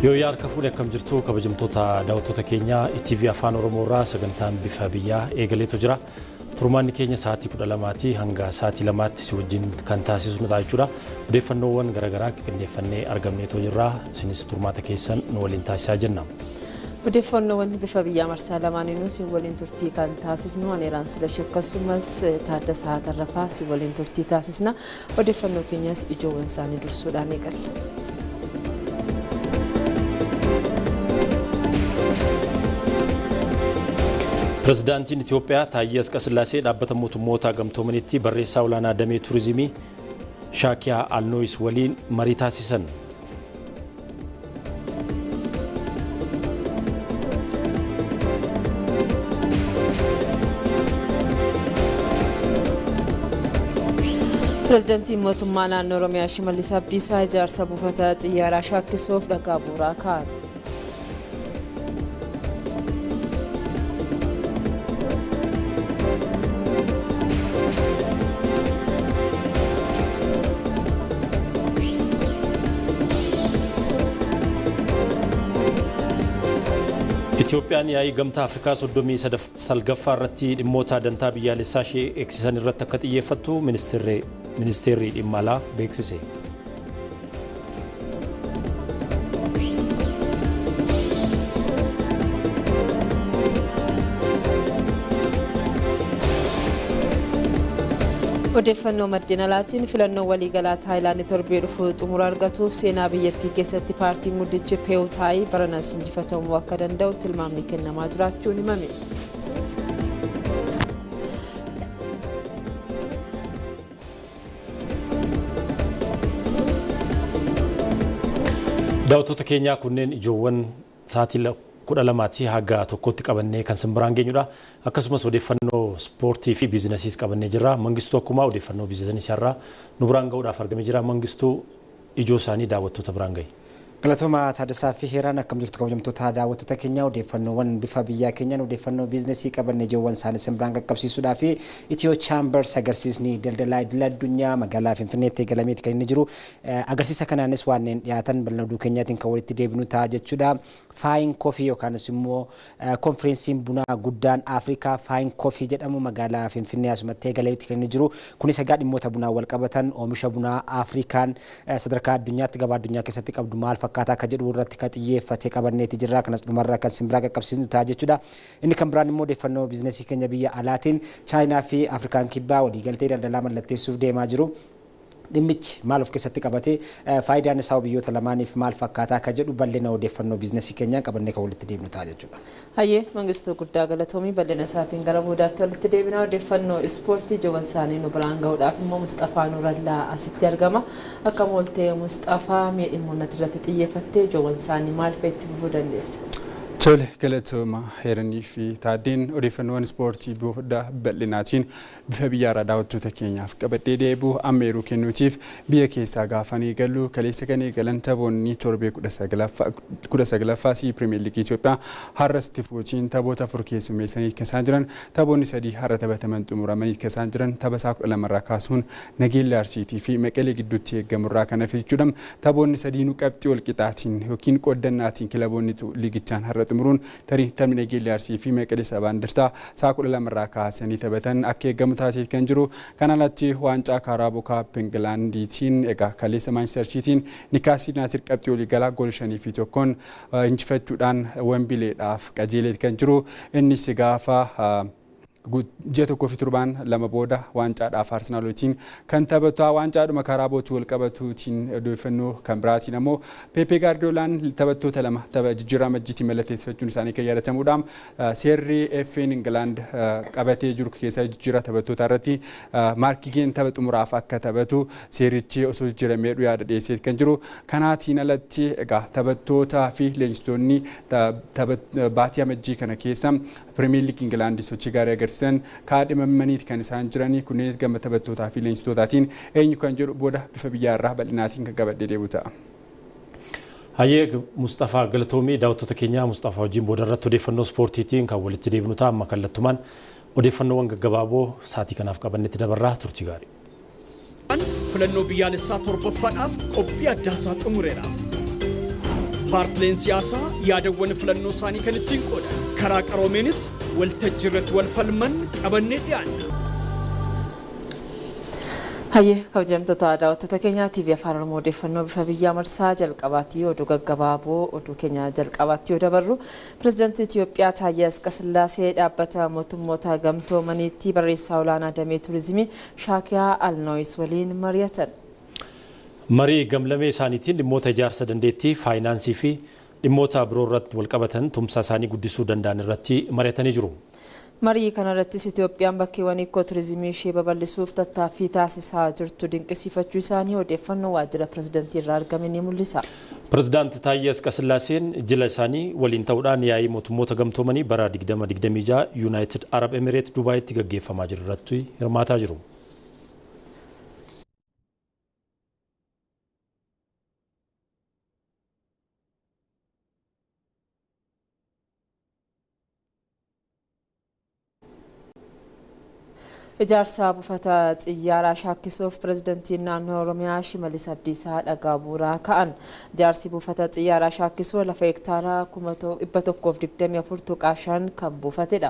Yooyyaa harka fuudhee, akkam jirtu kabajamtoota daawwattoota keenyaa? ETV Afaan Oromoo irraa sagantaan Bifa Biyyaa eegaleetu jira. Turmaanni keenya sa'aatii 12 hanga sa'aatii 2tti si wajjin kan taasisnu ta'a jechuudha. Odeeffannoowwan garaagaraa qindeeffannee argamneetu jirra. Isinis turmaata keessan nu waliin taasisaa jenna. Odeeffannoowwan Bifa Biyyaa marsaa lamaaniinuu si waliin turtii kan taasifnu Aneeraan Silash akkasumas Taaddasaa Tarrafaa si waliin turtii taasisna. Odeeffannoo keenyas ijoowwan isaanii dursuudhaan eegalla. Pirezidaantiin Itoophiyaa Taayyee Asqasillaasee Dhaabbata Mootummoota Gamtoomanitti barreessaa olaanaa damee turizimii Shaakiyaa Alnooyis waliin marii taasisan. Pireezidantiin Mootummaa Naannoo Oromiyaa Shimallis Abdiisaa ijaarsa buufata xiyyaaraa Shaakkisoof dhagaa bu'uuraa kaa'an. Itoophiyaan yaa'ii Gamtaa Afrikaa 39ffaa irratti dhimmoota dantaa biyyaalessaa ishee eegsisan irratti akka xiyyeeffattu Ministeerri Dhimma Alaa beeksise. Odeeffannoo maddeen alaatiin, filannoo waliigalaa Taayilaand torbee dhufu xumura argatuuf seenaa biyyattii keessatti paartiin guddichi Peewutaayii baranas injifatamuu akka danda'u tilmaamni kennamaa jiraachuun himame. Daawwattoota keenyaa, kunneen ijoowwan sa'aatii 12 haga 1tti qabannee kan isin biraan geenyudha. Akkasumas odeeffannoo ispoortii fi biizinasiis qabannee jirra. Mangistuu akkuma odeeffannoo biizinasii irraa nu biraan gahuudhaaf argamee jira. Mangistuu, ijoo isaanii daawwattoota biraan gahi. Galatooma Taaddasaa fi Heeraan. Akkam jirtu kabajamtoota daawwattoota keenya? Odeeffannoowwan Bifa Biyyaa keenyaan odeeffannoo biizinasii qabanne ijoowwan isaanii isin biraan qaqqabsiisuudhaa fi Itiyoo Chambers agarsiisni daldalaa idil addunyaa magaalaa Finfinneetti eegalameeti kan inni jiru. Agarsiisa kanaanis wanneen dhiyaatan bal'ina oduu keenyaatiin kan walitti deebinu ta'a jechuudha. Fine Coffee yookaanis immoo konfireensiin bunaa guddaan Afrikaa Fine Coffee jedhamu magaalaa Finfinnee asumatti eegaleetti kan inni jiru. Kunis egaa dhimmoota bunaa wal qabatan, oomisha bunaa Afrikaan sadarkaa addunyaatti gabaa addunyaa keessatti qabdu maal fakkaataa akka jedhu irratti kan xiyyeeffate qabanneeti jirra. Kanas dhumarra kan simbiraan qaqqabsiisnu ta'a jechuudha. Inni kan biraan immoo odeeffannoo biizinasii keenya biyya alaatiin Chaayinaa fi Afrikaan Kibbaa waliigaltee daldalaa mallatteessuuf deemaa jiru. Dhimmichi maal of keessatti qabate, faayidaan isaa biyyoota lamaaniif maal fakkaataa akka jedhu bal'ina odeeffannoo biizinasii keenyaan qabannee kan walitti deemnu ta'a jechuudha. Hayyee Mangistuu, guddaa galatoomii. Bal'ina isaatiin gara boodaatti walitti deebina. Odeeffannoo ispoortii ijoowwan isaanii nu biraan gahuudhaaf immoo Mustafaa Nurallaa asitti argama. Akkam ooltee Mustafaa? Mee dhimmoonni irratti xiyyeeffattee ijoowwan isaanii maal fa'a itti fufuu dandeessa? Tole, galatooma Heeranii fi Taaddeen. Odeeffannoowwan ispoortii booda bal'inaatiin Bifa Biyyaarraa daawwattoota keenyaaf qabadhee deebi'u amma yeroo kennuutiif biyya keessaa gaafan eegalu, kaleessa kan eegalan taphoonni torbee 19ffaa si Pirimeer Liigii Itoophiyaa har'as itti fufuutiin taphoota afur keessummeessanii kan isaan jiran. Taphoonni sadii har'a taphataman xumuramanii kan isaan jiran, tapha isaa 12rraa kaasuun Nageellee Arsiitii fi Maqalee gidduutti eegamurraa kan hafe jechuudha. Taphoonni sadiinuu qabxii wal qixaatiin yookiin qooddannaatiin kilaboonni liigichaan har'a xumuruun, tarii taphni Nageellee Arsii fi Maqalee Sabaa Indirtaa sa'a 12rraa kaasanii taphatan akka eegamu taasisee kan jiru. Kana alatti waancaa Kaaraaboo Kaap Ingilaandiitiin egaa kaleessa Maanchister Siitiin Nikaastil Yuunaayitid qabxii waliigalaa goolii 5-1n injifachuudhaan Wembileedhaaf qajeelee kan jiru. Innis gaafa ji'a tokkoo fi torbaan 2 booda waancaadhaaf Arsenaal wajjin kan taphatu. Waancaadhuma karaa bootuu wal qabatuutiin odeeffannoo kan biraatiin ammoo Pepe Gaardiolaan taphattoota lama tapha jijjiirraa majjiitiin mallatteessifachuun isaanii kan yaadatamudha. Seerri FA'n Ingilaand qabatee jiru keessaa jijjiirraa taphattoota irratti Maark Geen tapha xumuraaf akka taphatu seerichi osoo jijjiiramee yaada dhiyeessee kan jiru. Kanaatiin alatti egaa taphattootaa fi leenjistoonni baatii Amajjii kana keessa Pirimeer Liigii Ingilaandii sochii gaarii agarsiisan kaadhimamaniiti kan isaan jiranii. Kunneenis gama taphattootaa fi leenjistootaatiin eenyu kan jedhu booda Bifa Biyyaarraa bal'inaatiin kan qabadhee deebi'u ta'a. Hayyee Mustafaa, galatoomii. Daawwattoota keenyaa, Mustafaa wajjin booda irratti odeeffannoo ispoortiitiin kan walitti deebinu ta'a. Amma kallattumaan odeeffannoowwan gaggabaaboo sa'aatii kanaaf qabannetti dabarraa, turtii gaarii. Filannoo biyyaalessaa torbaffaadhaaf qophii addaasaa xumureera. Paartileen siyaasaa yaadawwan filannoo isaanii kan ittiin qoodan karaa qaroomeenis waltajjii irratti wal falman qabannee dhiyaanna. Hayyee kabajamtoota daawwattoota keenyaa TV Afaan Oromoo odeeffannoo bifa biyyaa marsaa jalqabaatti oduu gaggabaaboo oduu keenya jalqabaatti yoo dabarru pirezidaantii Itoophiyaa Taayyee Asqasillaasee dhaabbata mootummoota gamtoomaniitti barreessaa olaanaa damee turizimii Shaakiyaa Alnooyis waliin mari'atan. Marii gamlamee isaaniitiin dhimmoota ijaarsa dandeettii faayinaansii fi dhimmoota biroo irratti walqabatan tumsa isaanii guddisuu danda'an irratti mari'atanii jiru. Marii kanarrattis Itoophiyaan bakkeewwan ikoo turizimii ishee babal'isuuf tattaaffii taasisaa jirtu dinqisiifachuu isaanii odeeffannoo waajjira pirezidaantii irraa argame ni mul'isa. Pirezidaanti Taayyee Asqasillaaseen jila isaanii waliin ta'uudhaan yaa'ii mootummoota gamtoomanii bara 2026 Yuunaayitid Arab Emireet Dubaayitti gaggeeffamaa jiru irratti hirmaataa jiru. Ijaarsa buufata xiyyaaraa shaakkisuuf pirezidantiin naannoo Oromiyaa Shimallis Abdiisaa dhagaa bu'uuraa ka'an. Ijaarsi buufata xiyyaaraa shaakkisuu lafa hektaara 124.5 kan buufatedha.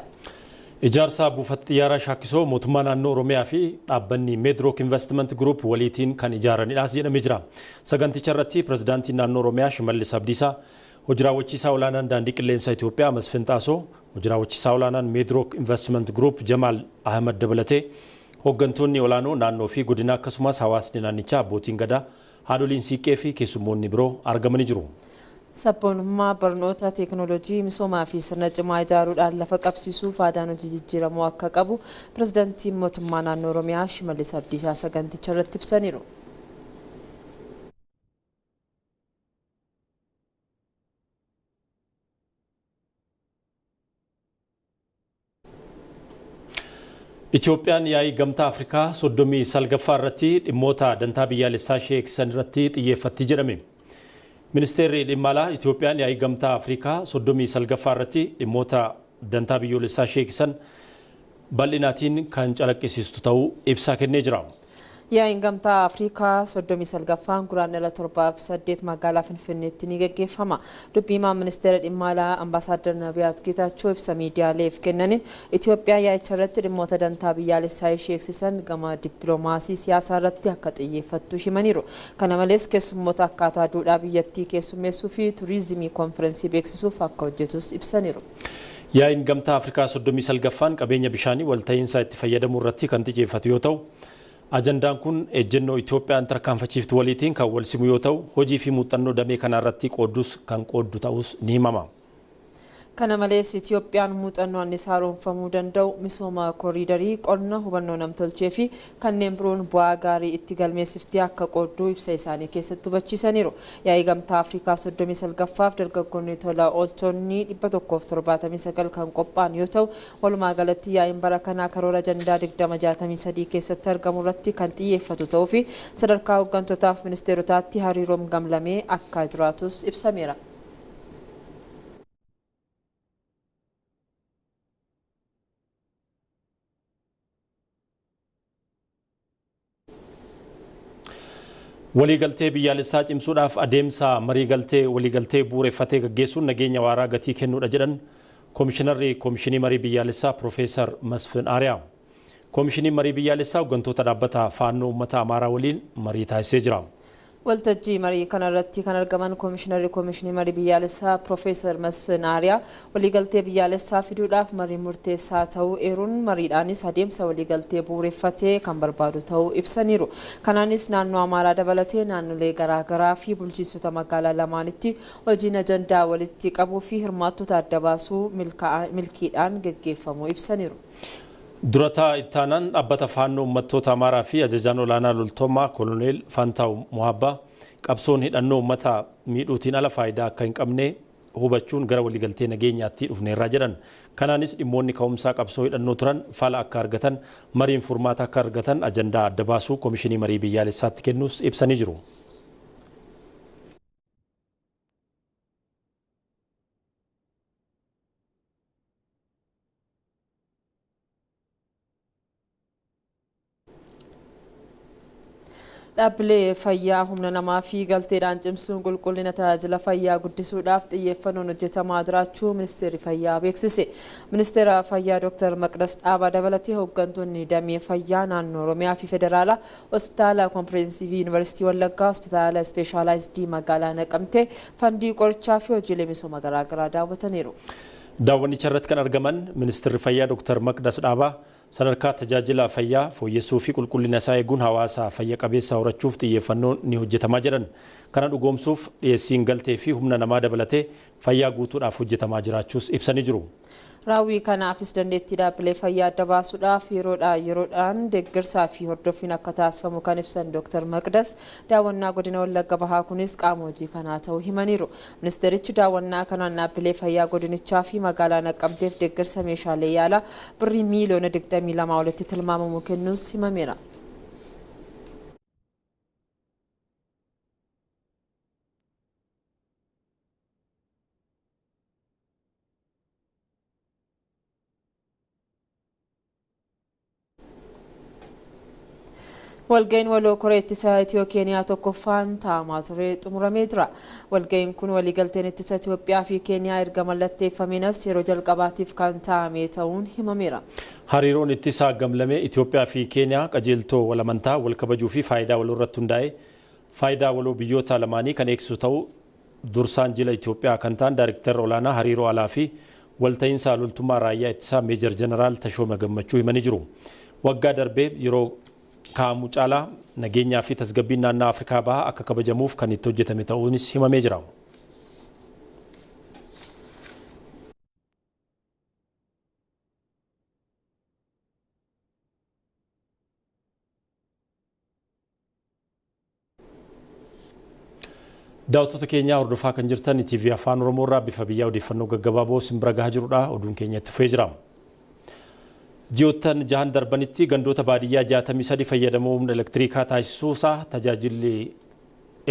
Ijaarsa buufata xiyyaaraa shaakkisoo mootummaa naannoo Oromiyaa fi dhaabbanni Meedrook Investment Group waliitiin kan ijaaranidhaas jedhamee jira. Saganticha irratti pirezidaantiin naannoo Oromiyaa Shimallis Abdiisaa, hojii raawwachiisaa olaanaan daandii qilleensaa Itoophiyaa Masfin Xaasoo, hojii raawwachiisaa olaanaan Meedrook Investment Group Jamaal Ahmad dabalatee hooggantoonni olaanoo naannoo fi godina akkasumas hawaasni naannichaa abbootiin gadaa haadholiin siiqqee fi keessummoonni biroo argamanii jiru. Sabboonummaa barnoota teekinooloojii misoomaa fi sirna cimaa ijaaruudhaan lafa qabsiisuuf aadaan hojii jijjiiramuu akka qabu pirezidaantiin mootummaa naannoo Oromiyaa Shimallis Abdiisaa saganticha irratti ibsaniiru. Itoophiyaan yaa'ii gamtaa Afrikaa 39ffaa irratti dhimmoota dantaa biyyaalessaa ishee eegsisan irratti xiyyeeffatti jedhame. Ministeerri dhimma alaa Itoophiyaan yaa'ii gamtaa Afrikaa 39ffaa irratti dhimmoota dantaa biyyoolessaa ishee eegsisan bal'inaatiin kan calaqqisiistu ta'uu ibsaa kennee jira. Yaa'iin gamtaa Afrikaa 39ffaan guraandhala 7 fi 8 magaalaa Finfinneetti ni gaggeeffama. Dubbii himaan ministeera dhimma alaa Ambaasaadder Nabiyaat Geetaachoo ibsa miidiyaaleef kennaniin Itoophiyaan yaa'icha irratti dhimmoota dantaa biyyaalessaa ishee eegsisan gama dippiloomaasii siyaasaa irratti akka xiyyeeffattu himaniiru. Kana malees keessummoota akkaataa duudhaa biyyattii keessummeessuu fi turizimii konferensii beeksisuuf akka hojjetus ibsaniiru. Yaa'iin gamtaa Afrikaa 39ffaan qabeenya bishaanii walta'iinsa itti fayyadamuu irratti kan xiyyeeffatu yoo ta'u, ajandaan kun ejjennoo Itoophiyaan tarkaanfachiiftu waliitiin kan wal simu yoo ta'u, hojii fi muuxannoo damee kanaa irratti qooddus kan qooddu ta'us ni himama. Kana malees Itoophiyaan muuxannoo anniisaa haaromfamuu danda'u misooma kooriidarii, qonna, hubannoo namtolchee fi kanneen biroon bu'aa gaarii itti galmeessiftee akka qoodduu ibsa isaanii keessatti hubachiisaniiru. Yaa'ii gamtaa Afrikaa 39ffaaf dargaggoonni tola ooltonni 179 kan qophaa'an yoo ta'u, walumaa galatti yaa'iin bara kanaa karoora ajandaa 2063 keessatti argamu irratti kan xiyyeeffatu ta'uu fi sadarkaa hooggantootaaf ministeerotaatti hariiroon gamlamee akka jiraatus ibsameera. Waliigaltee biyyaalessaa cimsuudhaaf adeemsa marii galtee waliigaltee bu'uureffatee gaggeessuun nageenya waaraa gatii kennuudha jedhan Koomishinarri Koomishinii Marii Biyyaalessaa Piroofeesar Masfin Aariyaa. Koomishiniin Marii Biyyaalessaa hooggantoota dhaabbata faannoo uummata Amaaraa waliin marii taasisee jira. Waltajjii marii kanarratti kan argaman Koomishinarri Koomishinii Marii Biyyaalessaa Piroofeesar Masfin Aariyaa waliigaltee biyyaalessaa fiduudhaaf marii murteessaa ta'uu eeruun mariidhaanis adeemsa waliigaltee bu'uureffatee kan barbaadu ta'uu ibsaniiru. Kanaanis naannoo Amaaraa dabalatee naannolee garaagaraa fi bulchiinsota magaalaa lamaanitti hojiin ajandaa walitti qabuu fi hirmaattota adda baasuu milkiidhaan gaggeeffamuu ibsaniiru. Durataa ittaanaan dhaabbata faannoo uummattoota Amaaraa fi ajajaan olaanaa loltummaa Koloneel Faantaaw Muhabbaa qabsoon hidhannoo uummata miidhuutiin ala faayidaa akka hin qabne hubachuun gara waliigaltee nageenyaatti dhufneerraa jedhan. Kanaanis dhimmoonni ka'umsaa qabsoo hidhannoo turan fala akka argatan, mariin furmaata akka argatan ajandaa adda baasuu Koomishinii Marii Biyyaalessaatti kennuus ibsanii jiru. Dhaabbilee fayyaa humna namaa fi galteedhaan cimsuun qulqullina tajaajila fayyaa guddisuudhaaf xiyyeeffannoon hojjetamaa jiraachuu ministeerri fayyaa beeksise. Ministeera fayyaa Dr. Maqdas Dhaabaa dabalatee hooggantoonni damee fayyaa naannoo Oromiyaa fi Federaalaa hospitaala Kompireensivii Yuunivarsiitii Wallaggaa, hospitaala Ispeeshaalaayizidii magaalaa Naqamtee fandii qorichaa fi hojiilee misooma garaagaraa daawwataniiru. Daawwannicha irratti kan argaman ministeerri fayyaa Dr. Maqdas Dhaabaa sadarkaa tajaajila fayyaa fooyyessuu fi qulqullina isaa eeguun hawaasa fayya qabeessa horachuuf xiyyeeffannoon ni hojjetamaa jedhan. Kana dhugoomsuuf dhiyeessiin galtee fi humna namaa dabalatee fayyaa guutuudhaaf hojjetamaa jiraachuus ibsanii jiru. Raawwii kanaafis dandeettii dhaabbilee fayyaa adda baasuudhaaf yeroodhaan deeggarsaa fi hordoffiin akka taasifamu kan ibsan Dr. Maqdas daawwannaa godina Wallagga Bahaa kunis qaama hojii kanaa ta'uu himaniiru. Ministeerichi daawwannaa kanaan dhaabbilee fayyaa godinichaa fi magaalaa Naqamteef deeggarsa meeshaalee yaalaa birrii miiliyoona 22 olitti tilmaamamu kennuus himameera. Walga'iin waloo koree ittisa Itiyoo Keeniyaa tokkoffaan taa'amaa ture xumuramee jira. Walga'iin kun waliigalteen ittisa Itiyoophiyaa fi Keeniyaa erga mallatteeffameenas yeroo jalqabaatiif kan taa'ame ta'uun himameera. Hariiroon ittisaa gamlamee Itiyoophiyaa fi Keeniyaa qajeeltoo walamantaa wal kabajuu fi faayidaa waloo irratti hundaa'e faayidaa waloo biyyoota lamaanii kan eegsisu ta'uu dursaan jila Itiyoophiyaa kan ta'an Daayireektarri olaanaa hariiroo alaa fi walta'iinsa loltummaa raayyaa ittisaa Meejar Jeneraal Tashooma Gammachuu himanii jiru. Waggaa darbee yeroo kaa'amu caalaa nageenyaa fi tasgabbiin naannoo Afrikaa Bahaa akka kabajamuuf kan itti hojjetame ta'uunis himamee jira. Daawwattoota keenyaa hordofaa kan jirtan TV Afaan Oromoo irraa bifa biyyaa odeeffannoo gaggabaaboo simbira gahaa jirudha. Oduun keenya itti fufee jira. Ji'oottan jahan darbanitti gandoota baadiyyaa 63 fayyadamoo humna elektirikaa taasisuusaa tajaajilli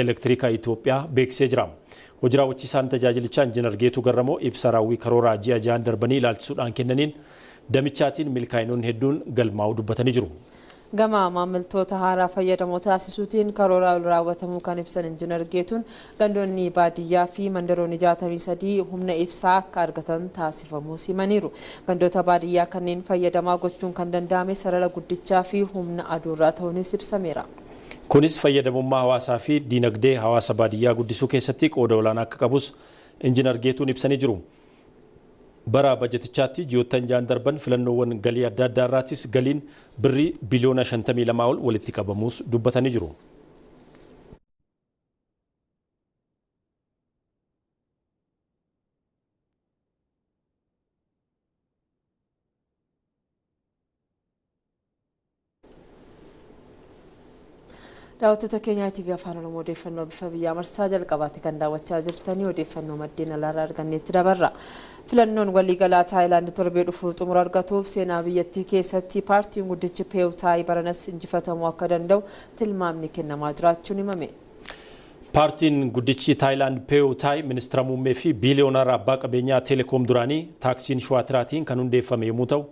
elektirikaa Itoophiyaa beeksisee jira. Hojii raawwachiisaan tajaajilichaa Injiinar Geetuu Garramoo ibsa raawwii karooraa ji'a jahan darbanii ilaalchisuudhaan kennaniin damichaatiin milkaa'inoonni hedduun galmaa'uu dubbatanii jiru. Gama maamiltoota haaraa fayyadamoo taasisuutiin karoora ol raawwatamuu kan ibsan Injiinar Geetuun gandoonni baadiyyaa fi mandaroonni 63 humna ibsaa akka argatan taasifamuu himaniiru. Gandoota baadiyyaa kanneen fayyadamaa gochuun kan danda'ame sarara guddichaa fi humna aduurraa ta'uunis ibsameera. Kunis fayyadamummaa hawaasaa fi diinagdee hawaasa baadiyyaa guddisuu keessatti qooda olaanaa akka qabus Injiinar Geetuun ibsanii jiru. Bara bajetichaatti ji'oottan jahan darban filannoowwan galii adda addaa irraatis galiin birrii biliyoona 52 ol walitti qabamuus dubbatanii jiru. Daawwattoota keenyaa TV Afaan Oromoo odeeffannoo bifa biyyaa marsaa jalqabaatti kan daawwachaa jirtanii odeeffannoo maddeen alaarraa arganneetti dabarra. Filannoon waliigalaa Taayilaand torbee dhufu xumura argatuuf seenaa biyyattii keessatti paartiin guddichi Peewtaayi baranas injifatamuu akka danda'u tilmaamni kennamaa jiraachuun himame. Paartiin guddichi Taayilaand Peewtaayi ministeera muummee fi biiliyoonara abbaa qabeenyaa Teelekoom duraanii taaksiin Shuwaatiraatiin kan hundeeffame yommuu ta'u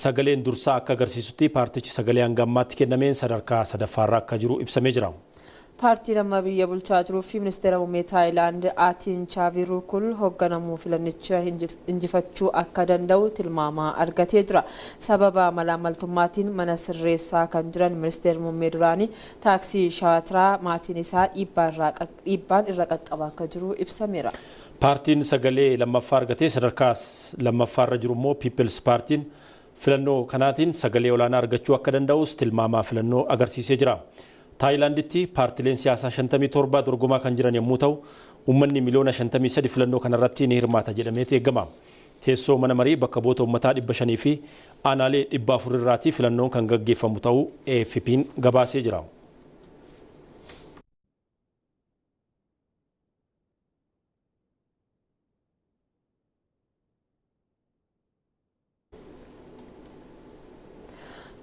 sagaleen dursaa akka agarsiisutti paartichi sagalee hanga ammaatti kennameen sadarkaa sadaffaarra akka jiru ibsamee jira. Paartiin amma biyya bulchaa jiruu fi ministeera muummee Taayilaand Aatiin Chaaviruukul hoogganamuu filannicha injifachuu akka danda'u tilmaama argatee jira. Sababa malaamaltummaatiin mana sirreessaa kan jiran ministeerri muummee duraanii taaksii Shaatiraa maatiin isaa dhiibbaan irra qaqqabaa akka jiru ibsameera. Paartiin sagalee lammaffaa argatee sadarkaa lammaffaarra jiru immoo Piipils Paartiin filannoo kanaatiin sagalee olaanaa argachuu akka danda'us tilmaamaa filannoo agarsiisee jira. Taayilaanditti paartileen siyaasaa 57 dorgomaa kan jiran yommuu ta'u, uummanni miliyoona 53 filannoo kanarratti ni hirmaata jedhameeti eegama. Teessoo mana marii bakka bu'oota uummataa 500 fi aanaalee 400 irraatti filannoon kan gaggeeffamu ta'uu AFP'n gabaasee jira.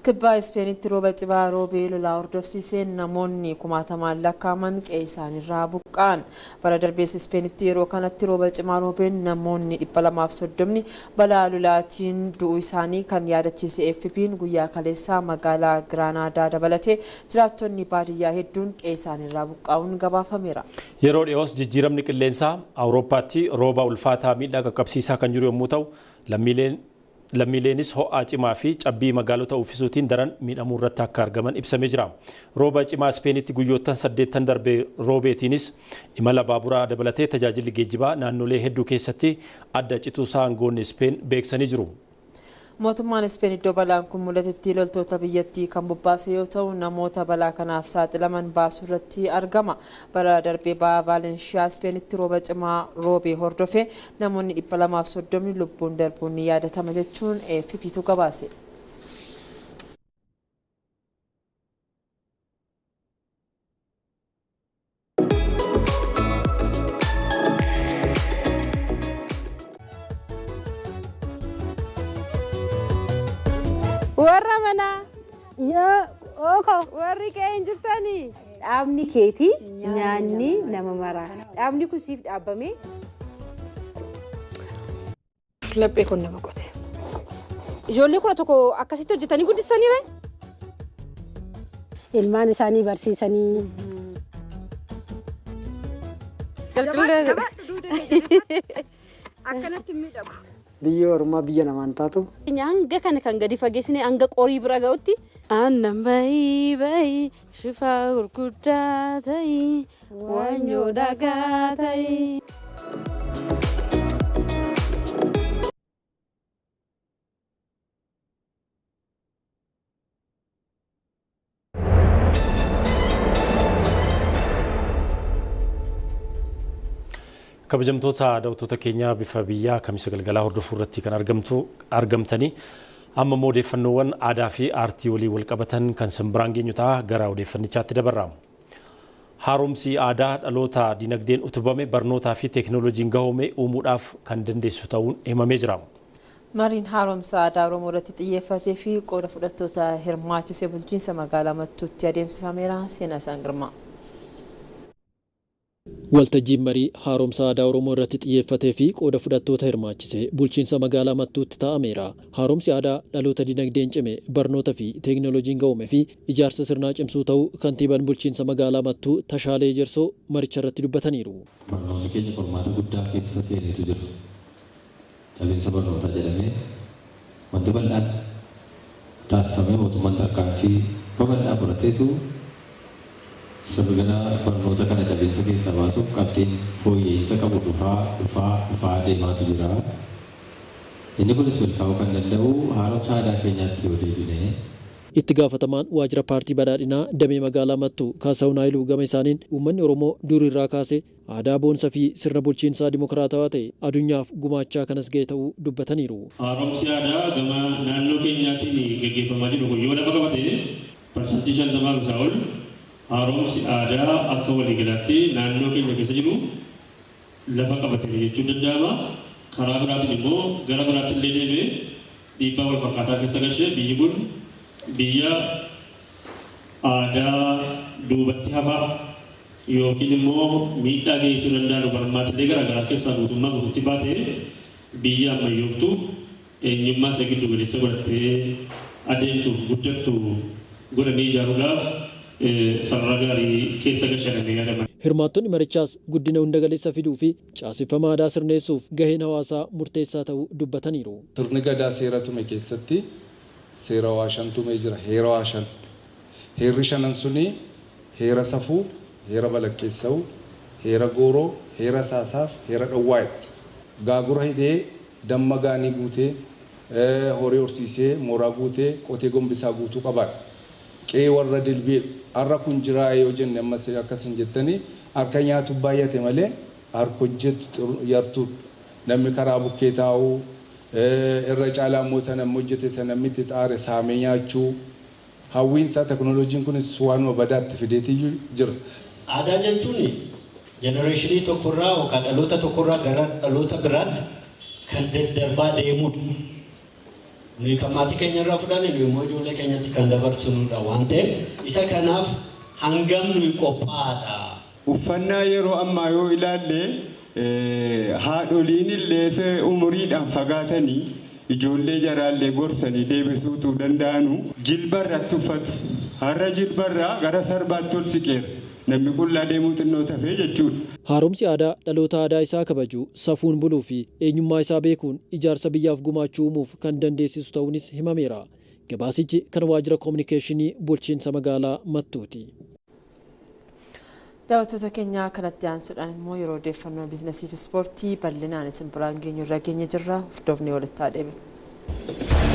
Kibbaa Ispeenitti rooba cimaa roobee lolaa hordofsiiseen namoonni kumaatamaan lakkaa'aman qe'ee isaaniirraa buqqa'an. Bara darbees Ispeenitti yeroo kanatti rooba cimaa roobeen namoonni 230 balaa lolaatiin du'uu isaanii kan yaadachiise AFP'n guyyaa kaleessaa magaalaa Giraanaadaa dabalatee jiraattonni baadiyyaa hedduun qe'ee isaaniirraa buqqa'uun gabaafameera. Yeroo dhiyoos jijjiiramni qilleensaa Awurooppaatti rooba ulfaataa miidhaa qaqqabsiisaa kan jiru yommuu ta'u lammiileenis ho'aa cimaa fi cabbii magaalota uffisuutiin daran miidhamuu irratti akka argaman ibsamee jira. Rooba cimaa Ispeenitti guyyoottan 8 darbe roobeetiinis imala baaburaa dabalatee tajaajilli geejjibaa naannolee hedduu keessatti adda cituusaa aangoonni Ispeen beeksisanii jiru. Mootummaan Ispeen iddoo balaan kun mul'atetti loltoota biyyattii kan bobbaase yoo ta'u namoota balaa kanaaf saaxilaman baasuu irratti argama. Bara darbee ba'aa Vaalenshiyaa Ispeenitti rooba cimaa roobee hordofee namoonni 230 lubbuun darbuun ni yaadatama jechuun AFPtu gabaase. Warra manaa. Yoo ooko. Warri qe'ee hin jirtanii. Dhaabni keetii nyaanni nama maraa. Dhaabni kun siif dhaabbame. Laphee kun nama qote. Ijoollee 11 akkasitti hojjetanii guddisaniire. Ilmaan isaanii barsiisanii. Akkanatti miidhagu. Biyyi Oromoo biyya namaan taatu. Hanga kana kan gadi fageessine hanga qorii bira ga'utti. Aannan bayii bayii shifaa gurguddaa ta'ii waanyoo dhagaa ta'ii. Kabajamtoota daawwattoota keenyaa bifa biyyaa kamisa galgalaa hordofuu irratti kan argamtanii amma immoo odeeffannoowwan aadaa fi aartii walii wal qabatan kan simbiraan geenyu ta'a gara odeeffannichaatti dabarra. Haaromsi aadaa dhaloota dinagdeen utubame barnootaa fi teekinooloojiin gahoome uumuudhaaf kan dandeessu ta'uun himamee jira. Mariin haaromsa aadaa Oromoo irratti xiyyeeffatee fi qooda fudhattoota hirmaachise bulchiinsa magaalaa Mattuutti adeemsifameera. Seenaa isaan girmaa. Waltajjiin marii haaromsa aadaa Oromoo irratti xiyyeeffatee fi qooda fudhattoota hirmaachise bulchiinsa magaalaa Mattuutti taa'ameera. Haaromsi aadaa dhaloota dinagdeen cime barnoota fi teekinooloojiin ga'oome fi ijaarsa sirnaa cimsuu ta'uu kantiibaan bulchiinsa magaalaa Mattuu Tashaalee Ejersoo maricha irratti dubbataniiru. Barnoonni keenya qormaata guddaa keessa seeneetu jira. Cabiinsa barnootaa jedhamee wanti bal'aan taasifamee mootummaan tarkaanfii babal'aa fudhateetu sirna barnoota kana cabiinsa keessaa baasuuf qabxiin fooyya'insa qabu dhufaa dhufaa dhufaa deemaatu jira. Inni kunis milkaa'uu kan danda'u haaromsa aadaa keenyaatti yoo deebine. Itti gaafatamaan waajjira paartii badhaadhinaa damee magaalaa Mattuu Kaasahuun Haayiluu gama isaaniin uummanni Oromoo dur irraa kaasee aadaa boonsaa fi sirna bulchiinsaa dimokiraatawaa ta'e addunyaaf gumaachaa kanas ga'e ta'uu dubbataniiru. Haaromsi aadaa gama naannoo keenyaatiin gaggeeffamaa jiru kun yoo lafa qabate 50% isaa ol haaromsi aadaa akka waliigalaatti naannoo keenya keessa jiru lafa qabatee jechuun danda'ama. Karaa biraatiin immoo gara biraatti illee deemee dhiibbaa wal fakkaataa keessa galchee biyyi kun biyya aadaa duubatti hafaa yookiin immoo miidhaa geessisuu danda'an barmaatilee garaagaraa keessaa guutummaa guutuutti baatee biyya ammayyooftu eenyummaa ishee giddu galeessa godhattee adeemtuuf guddattu godhanii ijaaruudhaaf sarara gaarii keessa gashananii yaadaman. Hirmaattonni marichaas guddina hunda galeessa fiduu fi caaseffama aadaa sirneessuuf gaheen hawaasaa murteessaa ta'uu dubbataniiru. Sirni gadaa seera tume keessatti seera waa shan tumee jira. Heera waa shan. Heerri shanan suni heera safuu, heera balaqqeessa'uu, heera gooroo, heera saasaaf, heera dhowwaa'edha. Gaagura hidhee damma gaanii guutee horii horsiisee mooraa guutee qotee gombisaa guutuu qabaadha. Qe'ee warra dilbee har'a kun jiraa yoo jenne ammas akkas hin jettanii harka nyaatu baay'ate malee harka hojjetu yartuudha. Namni karaa bukkee taa'uu irra caalaa immoo sana hojjete sana itti xaare saamee nyaachuu hawwiinsaa teknooloojiin kunis waanuma badaatti fideetiyyuu jira. Aadaa jechuun jenereeshinii tokkorraa yookaan dhaloota tokkorraa gara dhaloota biraatti kan daddarbaa deemudha. Nuyi kan maatii keenya irraa fudhanne nuyi immoo ijoollee keenyatti kan dabarsinudha waan ta'eef isa kanaaf hangam nuyi qophaa'aadha. Uffannaa yeroo ammaa yoo ilaalle haadholiin illee umuriidhaan fagaatanii ijoollee jaraallee gorsanii deebisuutu danda'anu jilbarratti uffatu. Har'a jilbarraa gara sarbaatti ol siqeera. Namni qullaa deemuu xinnoo tafee jechuudha. Haaromsi aadaa dhaloota aadaa isaa kabaju, safuun buluu fi eenyummaa isaa beekuun ijaarsa biyyaaf gumaachuu uumuuf kan dandeessisu ta'uunis himameera. Gabaasichi kan waajjira koominikeeshinii bulchiinsa magaalaa Mattuuti. Daawwattoota keenya kanatti aansuudhaan immoo yeroo odeeffannoo biizinasii fi ispoortii bal'inaan isin biraan geenyu irra geenye jirra. Hordofnee walitti haa deebinu.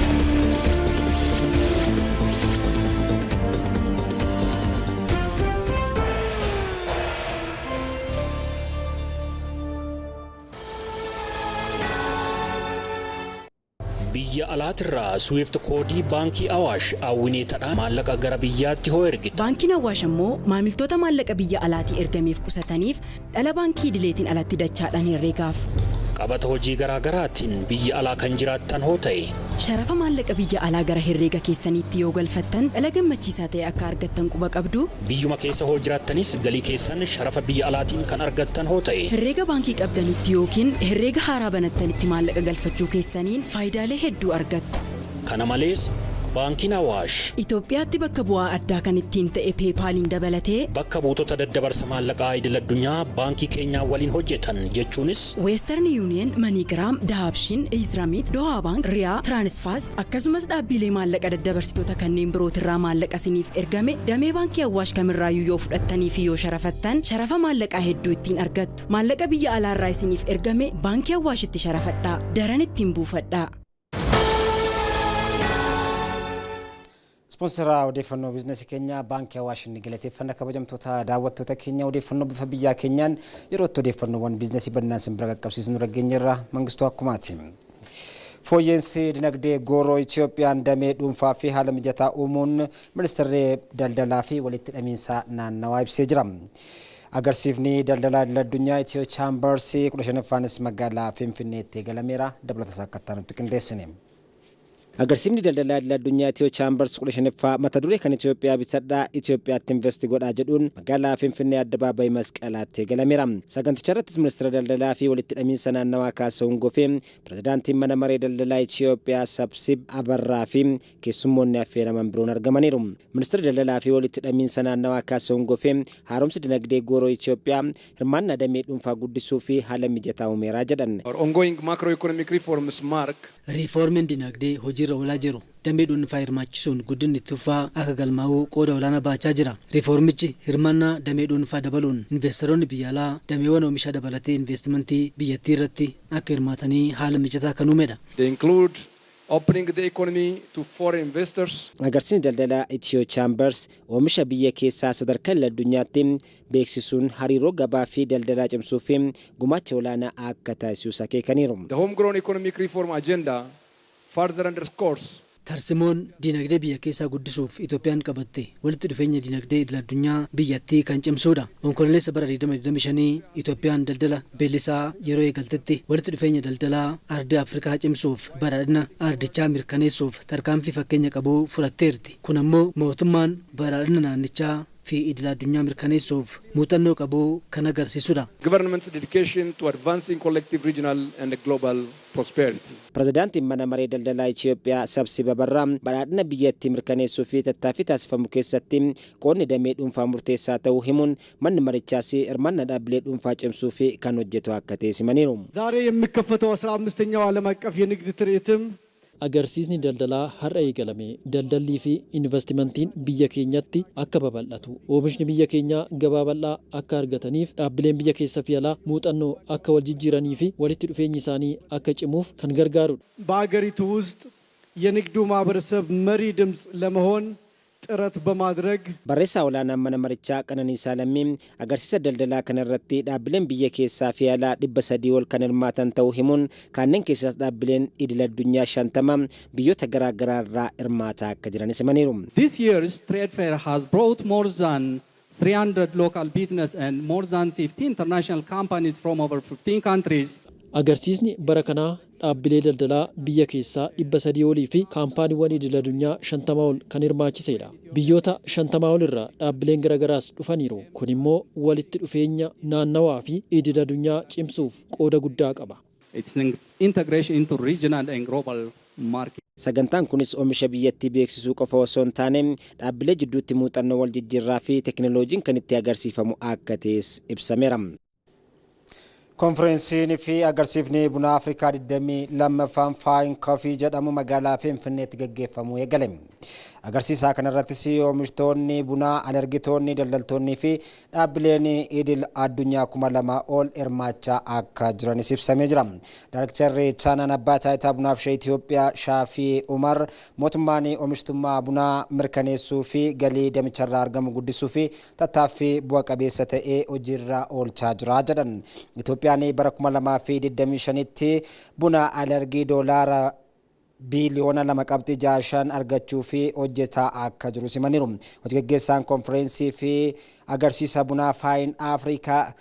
Biyya alaatirraa Swift koodii baankii Awaash awwineetadhaan maallaqa gara biyyaatti hoo ergita. Baankiin Awaash ammoo maamiltoota maallaqa biyya alaatii ergameef qusataniif dhala baankii idileetiin alatti dachaadhaan herreegaaf. Qabata hojii garaa garaatiin biyya alaa kan jiraattan hoo ta'e. Sharafa maallaqa biyya alaa gara herreega keessaniitti yoo galfattan dhala gammachiisaa ta'e akka argattan quba qabdu. Biyyuma keessa hoo jiraattanis galii keessan sharafa biyya alaatiin kan argattan hoo ta'e. Herreega baankii qabdanitti yookiin herreega haaraa banattanitti maallaqa galfachuu keessaniin faayidaalee hedduu argattu. Kana malees Baankiin Awaash Itoophiyaatti bakka bu'aa addaa kan ittiin ta'e peepaaliin dabalatee bakka buutota daddabarsa maallaqaa idil addunyaa baankii keenyaa waliin hojjetan jechuunis Western Union, MoneyGram, Dahabshiin, Izramit, Doha Bank, Riyaa, Transfast akkasumas dhaabbilee maallaqa daddabarsitoota kanneen birootirraa maallaqa isiniif ergame damee baankii Awaash kamirraayyuu yoo fudhattanii fi yoo sharafattan sharafa maallaqaa hedduu ittiin argattu. Maallaqa biyya alaarraa isiniif ergame baankii Awaashitti sharafadhaa, daran ittiin buufadhaa. Ispoonsara odeeffannoo biizinasii keenyaa baankii Awaash ni galateeffanna. Kabajamtoota daawwattoota keenya odeeffannoo bifa biyyaa keenyaan yeroo itti odeeffannoowwan biizinasii bal'inaan isin bira qaqqabsiisnu dhageenyerra. Mangistuu Akkumaati. Fooyyeensi dinagdee gooroo Itoophiyaan damee dhuunfaa fi haala mijataa uumuun ministeerri daldalaa fi walitti hidhamiinsa naannawaa ibsee jira. Agarsiifni daldalaa idil addunyaa Itiyoo Chaambarsi 15ffaanis magaalaa Finfinneetti eegalameera. Dabalata isaa akkaataa nutti qindeessine. Agarsiifni daldalaa idil addunyaa Itiyoo Chaambars 15ffaa mata duree kan Itoophiyaa bitadhaa Itoophiyaatti investi godhaa jedhuun magaalaa Finfinnee addabaabayii Masqalaatti eegalameera. Saganticha irrattis ministeera daldalaa fi walitti hidhamiinsa naannawaa Kaasawun Gofee, pirezidaantiin mana maree daldalaa Itoophiyaa Sabsib Abarraa fi keessummoonni affeeraman biroon argamaniiru. Ministeerri daldalaa fi walitti hidhamiinsa naannawaa Kaasawun Gofee haaromsi dinagdee gooroo Itoophiyaa hirmaannaa damee dhuunfaa guddisuu fi haala mijataa uumeeraa jedhan. Ongoing macroeconomic reforms mark Riiformiin dinagdee hojiirra oolaa jiru damee dhuunfaa hirmaachisuun guddinni itti fufaa akka galmaa'uu qooda olaanaa baachaa jira. Riiformichi hirmaannaa damee dhuunfaa dabaluun investoroonni biyya alaa dameewwan oomishaa dabalatee investimentii biyyattii irratti akka hirmaatanii haala mijataa kan uumedha. They include opening the economy to foreign investors. Agarsiisni daldalaa Itiyoo Chaambers oomisha biyya keessaa sadarkaa idil addunyaatti beeksisuun hariiroo gabaa fi daldalaa cimsuu fi gumaacha olaanaa akka taasisu akeekaniiru. The homegrown economic reform agenda further underscores Tarsimoon dinagdee biyya keessaa guddisuuf Itoophiyaan qabatte walitti dhufeenya dinagdee idil addunyaa biyyattii kan cimsuudha. Onkololeessa bara 2025 Itoophiyaan daldala beellisaa yeroo eegaltetti walitti dhufeenya daldalaa ardii Afrikaa cimsuuf badhaadhina ardichaa mirkaneessuuf tarkaanfii fakkeenya qabu fudhatteerti. Kun ammoo mootummaan badhaadhina naannichaa fi idil addunyaa mirkaneessuuf muuxannoo qabu kan agarsiisudha. Government's dedication to advancing collective regional and global prosperity. Pirezidaantiin mana maree daldalaa Itoophiyaa Sabsib Abarraa badhaadhina biyyattii mirkaneessuu fi tattaaffii taasifamu keessatti qoodni damee dhuunfaa murteessaa ta'uu himuun manni marichaas hirmaannaa dhaabbilee dhuunfaa cimsuu fi kan hojjetu akka ta'e simaniiru. ዛሬ የሚከፈተው 15ኛው ዓለም አቀፍ የንግድ ትርኢትም Agarsiisni daldalaa har'a eegalame daldallii fi investimentiin biyya keenyatti akka babal'atu oomishni biyya keenyaa gabaa bal'aa akka argataniif dhaabbileen biyya keessa fi alaa muuxannoo akka wal jijjiiranii fi walitti dhufeenyi isaanii akka cimuuf kan gargaarudha. በአገሪቱ ውስጥ የንግዱ ማህበረሰብ መሪ ድምፅ ለመሆን ጥረት በማድረግ Barreessaa olaanaan mana marichaa Qananiisaa Lammii agarsiisa daldalaa kanarratti dhaabbileen biyya keessaa fi alaa 300 ol kan hirmaatan ta'uu himuun kanneen keessaas dhaabbileen idil addunyaa 50 biyyoota garaa garaa irraa hirmaataa akka jiranis himaniiru. This year's trade fair has brought more than 300 local business and more than 50 international companies from over 15 countries. Agarsiisni bara kanaa dhaabbilee daldalaa biyya keessaa 300 olii fi kaampaaniiwwan idil addunyaa 50 ol kan hirmaachisedha. Biyyoota 50 ol irraa dhaabbileen garaagaraas dhufaniiru. Kun immoo walitti dhufeenya naannawaa fi idil addunyaa cimsuuf qooda guddaa qaba. Its integration into regional and global market. Sagantaan kunis oomisha biyyattii beeksisuu qofa osoo hin taane dhaabbilee jidduutti muuxannoo wal jijjiirraa fi teekinooloojiin kan itti agarsiifamu akka ta'es ibsameera. Konfereensiin fi agarsiifni buna Afrikaa 22ffaan Fine Coffee jedhamu magaalaa Finfinneetti gaggeeffamuu eegale. Agarsiisa kanarrattis oomishtoonni bunaa, alergitoonni, daldaltoonnii fi dhaabbileen idil addunyaa 2000 ol hirmaachaa akka jiranis ibsamee jira. Daayrektarri Chaanaan Abbaa Taayitaa Bunaaf Shayii Itoophiyaa Shaafii Umar mootummaan oomishtummaa bunaa mirkaneessuu fi galii damicharraa argamu guddisuu fi tattaaffii bu'a qabeessa ta'ee hojiirra oolchaa jira jedhan. Itoophiyaan bara 2025tti buna alergii doolaara biiliyoona 2.65 argachuu fi hojjetaa akka jiru simaniiru. Hojii gaggeessaan konfereensii fi agarsiisa bunaa Fine Afrikaa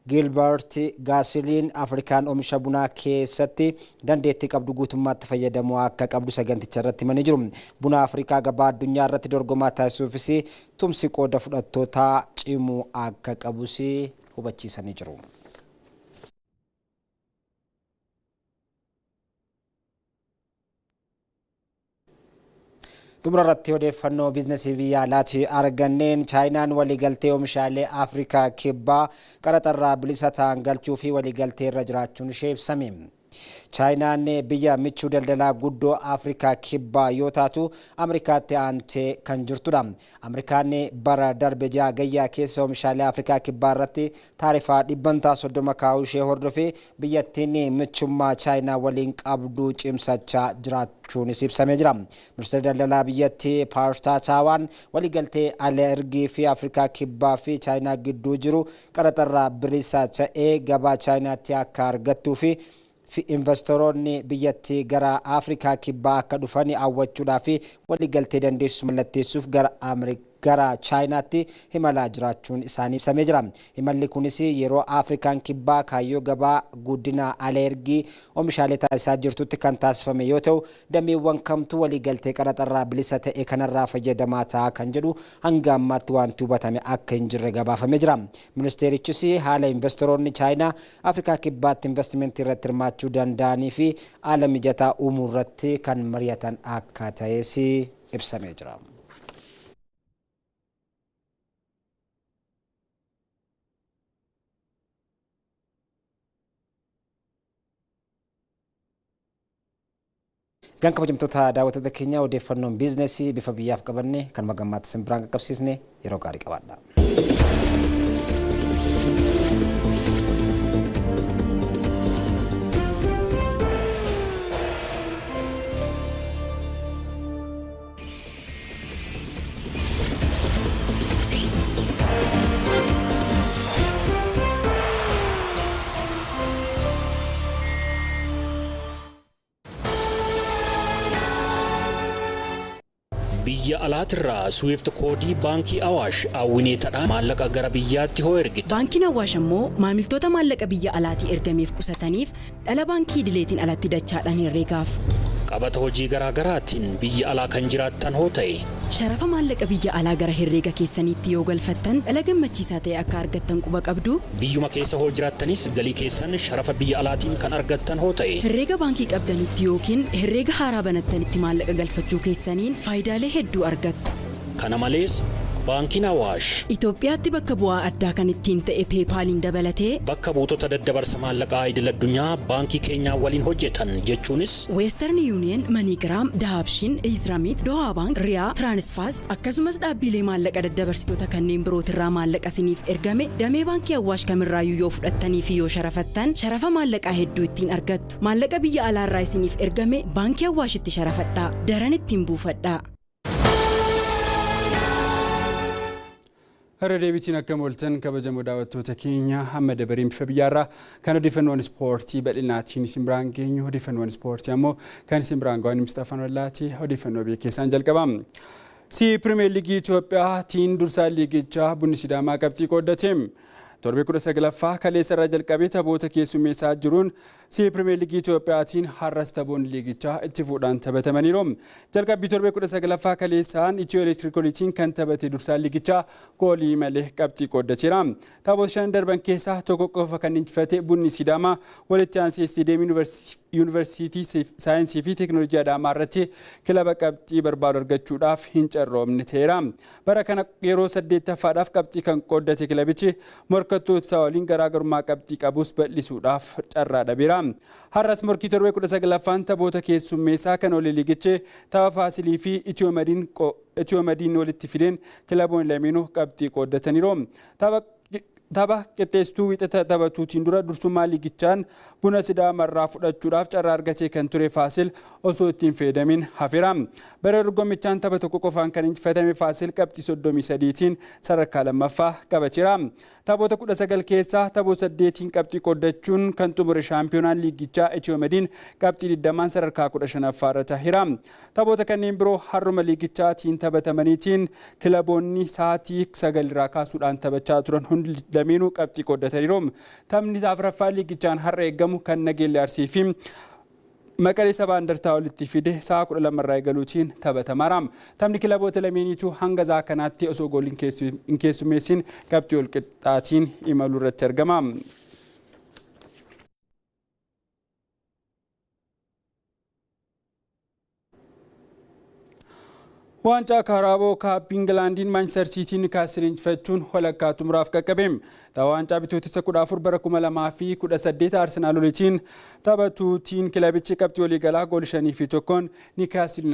Gilbert Gaasiliin Afrikaan oomisha bunaa keessatti dandeettii qabdu guutummaatti fayyadamuu akka qabdu saganticha irratti himanii jiru. Buna Afrikaa gabaa addunyaa irratti dorgomaa taasisuufis tumsi qooda fudhattootaa cimuu akka qabus hubachiisanii jiru. Xumura irratti odeeffannoo biizinasii biyya alaatti arganneen Chaayinaan waliigaltee oomishaalee Afrikaa kibbaa qaraxarraa bilisa ta'an galchuu fi waliigaltee irra jiraachuun ishee ibsame. Chaayinaan biyya michuu daldalaa guddoo Afrikaa kibbaa yoo taatu Ameerikaatti aantee kan jirtudha. Ameerikaan bara darbe ji'a gayyaa keessa oomishaalee Afrikaa kibbaa irratti taarifaa 30% kaa'uu ishee hordofee biyyattiin michummaa Chaayinaa waliin qabdu cimsachaa jiraachuunis ibsamee jira. Ministeerri daldalaa biyyattii Paartaa Taawaan waliigaltee alergii fi Afrikaa kibbaa fi Chaayinaa gidduu jiru qaraxarraa bilisa ta'ee gabaa Chaayinaatti akka argattuu fi investoroonni biyyattii gara Afrikaa kibbaa akka dhufan hawwachuudhaa fi waliigaltee dandeessisu mallatteessuuf gara Chaayinaatti imalaa jiraachuun isaanii ibsamee jira. Imalli kunis yeroo Afrikaan kibbaa kaayyoo gabaa guddina alergii oomishaalee taasisaa jirtutti kan taasifame yoo ta'u dameewwan kamtu waliigaltee qaraxarraa bilisa ta'e kanarraa fayyadamaa ta'a kan jedhu hanga ammaatti wanti hubatame akka hin jirre gabaafamee jira. Ministeerichis haala investoroonni Chaayinaa Afrikaa kibbaatti investimentii irratti hirmaachuu danda'anii fi haala mijataa uumuu irratti kan mari'atan akka ta'es ibsamee jira. Gan kabajamtoota daawwattoota keenya odeeffannoon biizinasii bifa biyyaaf qabanne kan magammaatti isin biraan qaqqabsiisne yeroo gaarii qabaadha. Biyya alaatirraa Swift koodii baankii Awaash awwineetadhaan maallaqa gara biyyaatti hoo ergita. Baankiin Awaash ammoo maamiltoota maallaqa biyya alaatii ergameef qusataniif dhala baankii idileetiin alatti dachaadhaan herreegaaf. Qabata hojii garaagaraatiin biyya alaa kan jiraattan hoo ta'e. Sharafa maallaqa biyya alaa gara herreega keessaniitti yoo galfattan dhala gammachiisaa ta'e akka argattan quba qabdu. Biyyuma keessa hoo jiraattanis galii keessan sharafa biyya alaatiin kan argattan hoo ta'e. Herreega baankii qabdanitti yookiin herreega haaraa banattanitti maallaqa galfachuu keessaniin faayidaalee hedduu argattu. Kana malees Baankiin Awaash Itoophiyaatti bakka bu'aa addaa kan ittiin ta'e peepaaliin dabalatee bakka buutota daddabarsa maallaqaa idil addunyaa baankii keenyaa waliin hojjetan jechuunis Western Union, MoneyGram, Dahabshiin, Izramit, Doha Bank, Riyaa, Transfast akkasumas dhaabbilee maallaqa daddabarsitoota kanneen birootirraa maallaqa isiniif ergame damee baankii Awaash kamirraayyuu yoo fudhattanii fi yoo sharafattan sharafa maallaqaa hedduu ittiin argattu. Maallaqa biyya alaarraa isiniif ergame baankii Awaashitti sharafadhaa, daran ittiin buufadhaa. Irra deebiitiin akka mooltan kabajamoo daawwattoota keenya hamma dabareen bifa biyyaarraa kan odeeffannoon ispoortii bal'inaatiin isin biraan geenyu odeeffannoon ispoortii ammoo kan isin biraan ga'an Mustafaan Wallaati odeeffannoo biyya keessaan jalqaba. Si Pirimeer Liigii Itoophiyaatiin dursaa liigichaa Bunni Sidaamaa qabxii qooddate. Torbee 19ffaa kaleessa irraa jalqabee taphoota keessummeessaa jiruun Si Pirimeer Liigii Itiyoophiyaatiin har'as taphoonni liigichaa itti fuudhaan taphatamaniiru. Jalqabbii torbee 19ffaa kaleessaan Itiyoo Elektiriikoolitiin kan taphate dursaan liigichaa goolii malee qabxii qooddateera. Taphoota 5 darban keessaa tokko qofa kan injifate Bunni Sidaamaa walitti aansee Istiideemii Yuunivarsiitii Saayinsii fi Teekinooloojii Adaamaa irratti kilaba qabxii barbaadu argachuudhaaf hin carroomne ta'eera. Bara kana yeroo 8ffaadhaaf qabxii kan qooddate kilabichi morkattoota isaa waliin garaagarummaa qabxii qabus bal'isuudhaaf carraa dhabeera. Har'as morkii torbee 19ffaan taphoota keessummeessaa kan oole liigichi tapha Faasilii fi Itiyoo Madiin walitti fideen kilaboonni lameenuu qabxii qooddataniiru. Tapha qixxeessituu wiixata taphatuutiin dura dursummaa liigichaan Buna Sidaamarraa fudhachuudhaaf carraa argatee kan ture Faasil osoo ittiin fayyadamin hafeera. Bara dorgommichaan tapha tokko qofaan kan injifatame Faasil qabxii 33tiin sadarkaa lammaffaa qabateera. Taphoota 19 keessaa taphoota 8tiin qabxii qooddachuun kan xumure shaampiyoonaan liigichaa Itiyoo Madiin qabxii 20 sadarkaa 15ffaa irra taheera. Taphoota kanneen biroo har'uma liigichaatiin taphatamaniitiin kilaboonni sa'aatii 9 irraa kaasuudhaan taphachaa turan hundi lameenuu qabxii qooddataniiru. Taphni afuraffaa liigichaan har'a eegamu kan Nageellee Arsii fi Maqalee Sabaa Indartaa walitti fide sa'a 12 irraa eegaluutiin taphatamaara. Taphni kilaboota lameeniitu hanga sa'a kanaatti osoo gooliin hin keessummeessin qabxii wal qixxaatiin imaluu irratti argama. Waancaa Kaaraaboo Kaappii Ingilaandiin Maanchister Siitiin Niwukaastil injifachuun walakkaa xumuraaf qaqqabe. Tapha waancaa bitootessa 14 bara 2018 Arsenaal waliin taphatuutiin kilabichi qabxii waliigalaa goolii 5-1 Niwukaastil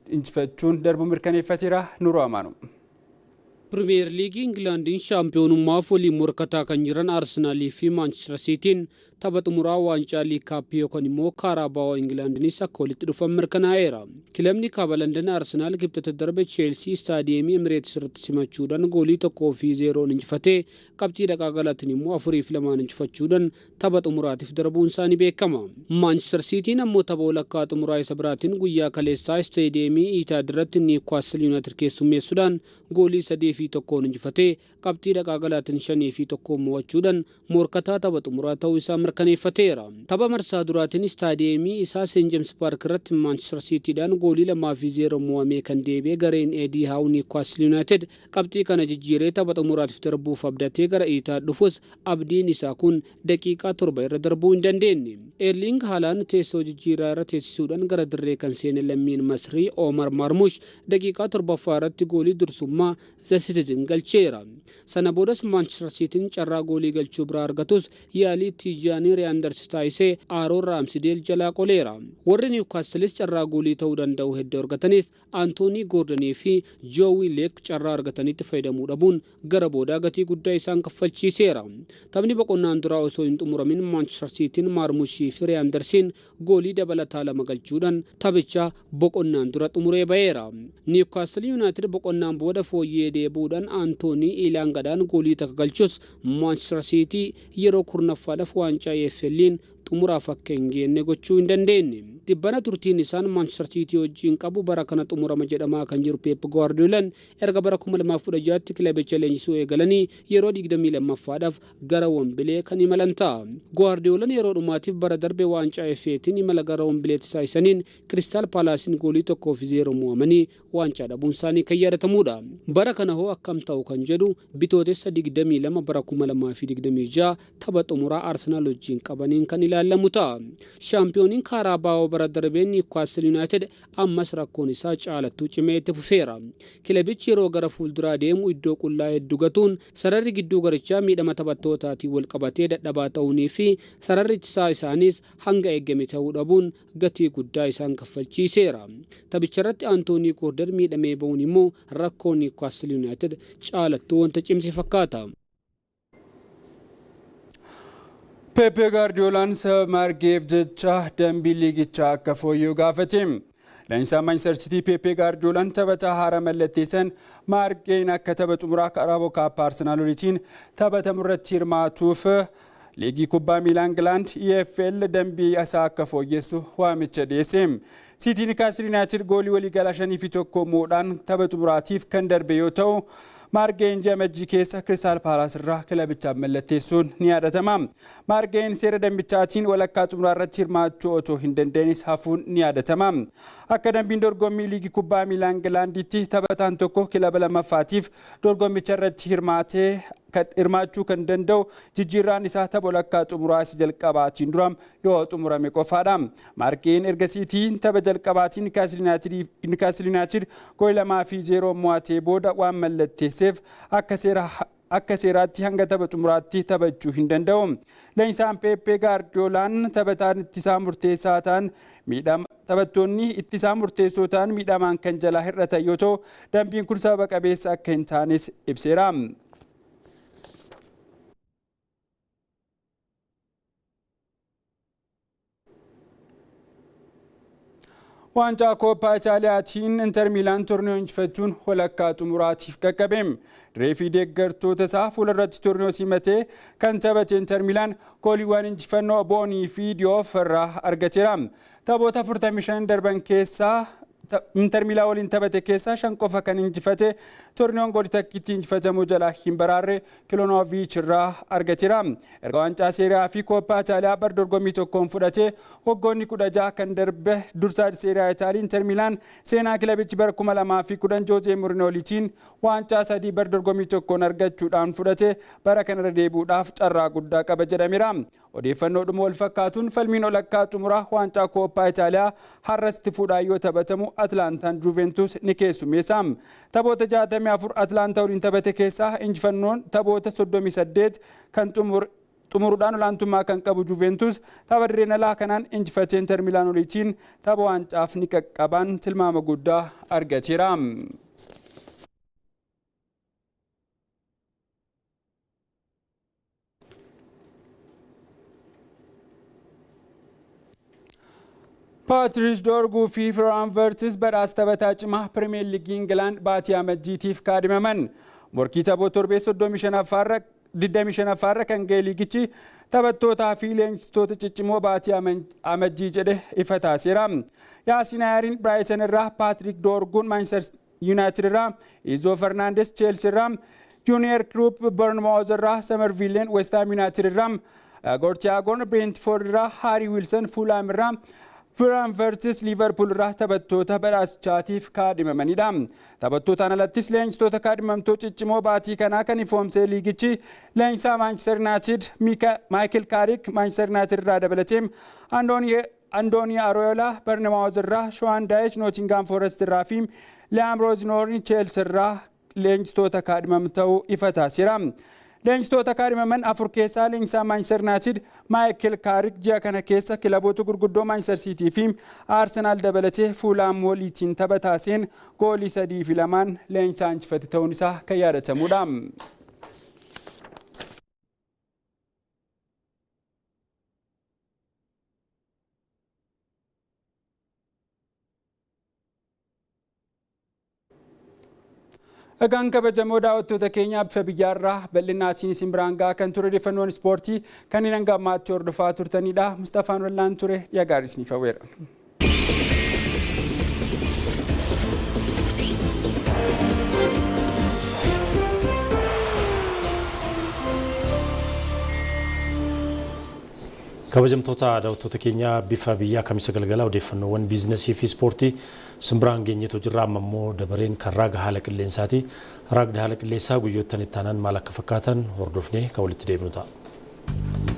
injifachuun darbuu mirkaneeffateera. Nuruu Amaanu. Pirimeer Liigii Ingilaandiin shaampiyoonummaaf waliin morkataa kan jiran Arsenaalii fi Maanchister Siitiin tapha xumuraa waancaa Liig Kaappii yookaan immoo Kaarabaawoo Ingilaandiinis akka walitti dhufan mirkanaa'eera. Kilabni kaaba Landan Arsenaal kibxata darbe Cheelsii istaadiyeemii Emireetis irratti simachuudhaan goolii 1-0 injifatee qabxii dhaqaa galaatiin immoo 4-2 injifachuudhaan tapha xumuraatiif darbuun isaanii beekama. Maanchister Siitiin ammoo tapha walakkaa xumuraa isa biraatiin guyyaa kaleessaa istaadiyeemii Iitaad irratti Niwukaastil Yuunaayitid keessummeessuudhaan goolii 3-1 injifatee qabxii dhaqaa galaatiin 5-1 mo'achuudhaan morkataa tapha xumuraa ta'uu isaa mirkaneeffateera. Tapha marsaa duraatiin istaadiyeemii isaa Seent Jeems Paark irratti Maanchister Siitiidhaan goolii 2-0 mo'amee kan deebi'e gareen Eedii Haawu Niwukaastil Yuunaayitid qabxii kana jijjiiree tapha xumuraatiif darbuuf abdatee gara Iitaad dhufus abdiin isaa kun daqiiqaa 7 irra darbuu hin dandeenye. Erling Haaland teessoo jijjiiraa irra teessisuudhaan gara dirree kan seene lammiin Masrii Omar Marmush daqiiqaa 7ffaa irratti goolii dursummaa The Citizen galcheera. Sana boodas Maanchister Siitiin carraa goolii galchuu biraa argatus yaalii Tijaanii Reeyanders taasisee Aaroon Raamsideel jalaa qoleera. Warri Niwukaastilis carraa goolii ta'uu danda'u hedduu argatanis Antoonii Goordonii fi Joowii Leek carraa argatanitti fayyadamuu dhabuun gara boodaa gatii guddaa isaan kaffalchiiseera. Taphni boqonnaan duraa osoo hin xumuramin Maanchister Siitiin Maarmushii fi Reeyandersiin goolii dabalataa 2 galchuudhaan taphicha boqonnaan dura xumuree ba'eera. Niwukaastil Yuunaayitid boqonnaan booda fooyyee deebi'uudhaan Antoonii Ilaangadhaan goolii takka galchus Maanchister Siitii yeroo 10ffaadhaaf waancaa EFL'n xumuraaf akka hin geenne gochuu hin dandeenye. Tibbana turtiin isaan Maanchister Siitii wajjin qabu bara kana xumurama jedhamaa kan jiru Pep Guardiolaan erga bara 2016tti kilabicha leenjisuu eegalanii yeroo 22ffaadhaaf gara Wembilee kan imalan ta'a. Guardiolaan yeroo dhumaatiif bara darbe waancaa FA'tiin imala gara Wembileetti taasisaniin Kiristaal Paalaasiin goolii 1-0 mo'amanii waancaa dhabuun isaanii kan yaadatamudha. Bara kana hoo akkam ta'u kan jedhu bitootessa 22 bara 2026 tapha xumuraa Arsenaal wajjin qabaniin kan ilaalamu ta'a. Shaampiyooniin Kaarabaawoo bara darbeen Niwukaastil Yuunaayitid ammas rakkoon isaa caalattuu cimee itti fufeera. Kilabichi yeroo gara fuulduraa deemu iddoo qullaa hedduu gatuun sararri gidduu garichaa miidhama taphattootaatiin wal qabatee dadhabaa ta'uunii fi sararri ittisaa isaaniis hanga eegame ta'uu dhabuun gatii guddaa isaan kaffalchiiseera. Taphicharratti Antoonii Goordon miidhamee ba'uun immoo rakkoo Niwukaastil Yuunaayitid caalattuu wanta cimse fakkaata. Pepe Guardiolaan sababa margeef jecha dambii liigichaa akka fooyya'u gaafate. Leenjisaan Maanchister Siitii Pepe Guardiolaan taphataa haaraa mallatteessan Margeen akka tapha xumuraa Kaaraaboo Kaappii Arsenaal waliin taphatamu irratti hirmaatuuf liigii kubbaa miilaa Ingilaand EFL dambii isaa akka fooyyessu waamicha dhiyeesse. Siitiin Niwukaastil Yuunaayitid goolii waliigalaa 5-1 mo'uudhaan tapha xumuraatiif kan darbe yoo ta'u Maargeen ji'a Amajjii keessa Kiristaal Paalaas irraa kilabichaaf mallatteessuun ni yaadatama. Maargeen seera dambichaatiin walakkaa xumuraa irratti hirmaachuu otoo hin dandeenyes hafuun ni yaadatama. Akka dambiin dorgommii liigii kubbaa miilaa Ingilaanditti taphataan tokko kilaba lammaffaatiif dorgommicha irratti hirmaatee hirmaachuu kan danda'u jijjiirraan isaa tapha walakkaa xumuraa isa jalqabaatiin dura yoo xumurame qofaadha. Maargeen ergasiitiin tapha jalqabaatiin Newcastle United goolii 2-0 mo'atee booda waan mallatteesseef akka seeraatti hanga tapha xumuraatti taphachuu hin danda'u. Leenjisaan Pepe Gaardiolaan taphataan ittisaa murteessaa ta'an miidhama taphattoonni ittisaa murteessoo ta'an miidhamaan kan jalaa hir'atan yoo ta'u dambiin kun sababa qabeessa akka hin taanes ibseera. Waancaa Kooppaa Itaaliyaatiin Inter Miilaan torniyoo injifachuun walakkaa xumuraatiif qaqqabe. Dirree deeggartoota isaa fuulduratti torniyoo simatee kan taphate Inter Miilaan gooliiwwan injifannoo Boonii fi Diyoof irraa argateera. Taphoota 45 darban keessaa Inter Miilaan waliin taphate keessaa 5 qofa kan injifate torniyoon goolii takkiitti injifatamuu jalaa hin baraarre Kiloonoviich irraa argateera. Erga waancaa Seeriyaa fi Kooppaa Itaaliyaa bar dorgommii tokkoon fudhatee waggoonni 16 kan darbe dursaa Seeriyaa Itaalii Inter Miilaan seenaa kilabichi bara 2010 Joozee Mourinhoolitiin waancaa 3 bar dorgommii tokkoon argachuudhaan fudhate bara kanarra deebi'uudhaaf carraa guddaa qaba jedhameera. Odeeffannoodhuma wal fakkaatuun falmiin walakkaa xumuraa waancaa Kooppaa Itaaliyaa har'asti fuudhaa yoo taphatamu Atlaantaan Juventus ni keessummeessa. Taphoota 64 Atlaantaa waliin taphate keessaa injifannoon taphoota 38 kan xumuruudhaan olaantummaa kan qabu Juventus tapha dirreen alaa kanaan injifatee Inter Miilaan waliin tapha waancaaf ni qaqqaban tilmaama guddaa argateera. Patrice Dorgu fi Florian Wirtz badhaasa taphataa cimaa Pirimeer Liigii Ingilaand baatii Amajjiitiif kaadhimaman. Morkii taphoo torbee 25ffaarra kan ga'e liigichi taphattootaa fi leenjistoota ciccimoo baatii Amajjii jedhe ifa taasiseera. Yaasiin Ayaariin Biraayiten irraa, Patrick Dorguun Manchester United irraa, Enzo Fernandes Chelsea irraa, Junior Krupp Bournemouth irraa, Somervilleen West Ham United irraa, Gortiagoon Brentford irraa, Harry Wilson Fulham irraa, Florian Wirtz Liverpool irraa taphattoota badhaasichaatiif kaadhimamanidha. Taphattootaan alattis leenjistoota kaadhimamtoota ciccimoo baatii kanaa kan ifoomsee liigichi leenjisaa Manchester United Michael Carrick Manchester United irraa dabalatee Andooni Areola Bournemouth irraa, Sean Dyche Nottingham Forest irraa fi Liam Rosenior Chelsea irraa leenjistoota kaadhimam ta'uu ifa taasiseera. Leenjistoota kaadhimaman 4 keessaa leenjisaa Manchester United Michael Carrick ji'a kana keessa kilaboota gurguddoo Manchester City fi Arsenal dabalatee Fulham waliin tapha taasiseen goolii 3-2 leenjisaa injifate ta'uun isaa kan yaadatamudha. Egaan kabajamoo daawwattoota keenyaa bifa biyyaarraa bal'inaatiin isin biraan gahaa kan ture odeeffannoon ispoortii kanneen hanga ammaatti hordofaa turtanidha. Mustafaan Wallaan ture dhiyaa isiniif hawweera. Kabajamtoota daawwattoota keenyaa bifa biyyaa kamisa galgala odeeffannoowwan biizinasii fi ispoortii simbiraan geenyeetu jirra. Amma immoo dabareen kan raaga haala qilleensaati. Raagni haala qilleensaa guyyoottan itti aanan maal akka fakkaatan hordofnee kan walitti deebinu ta'a.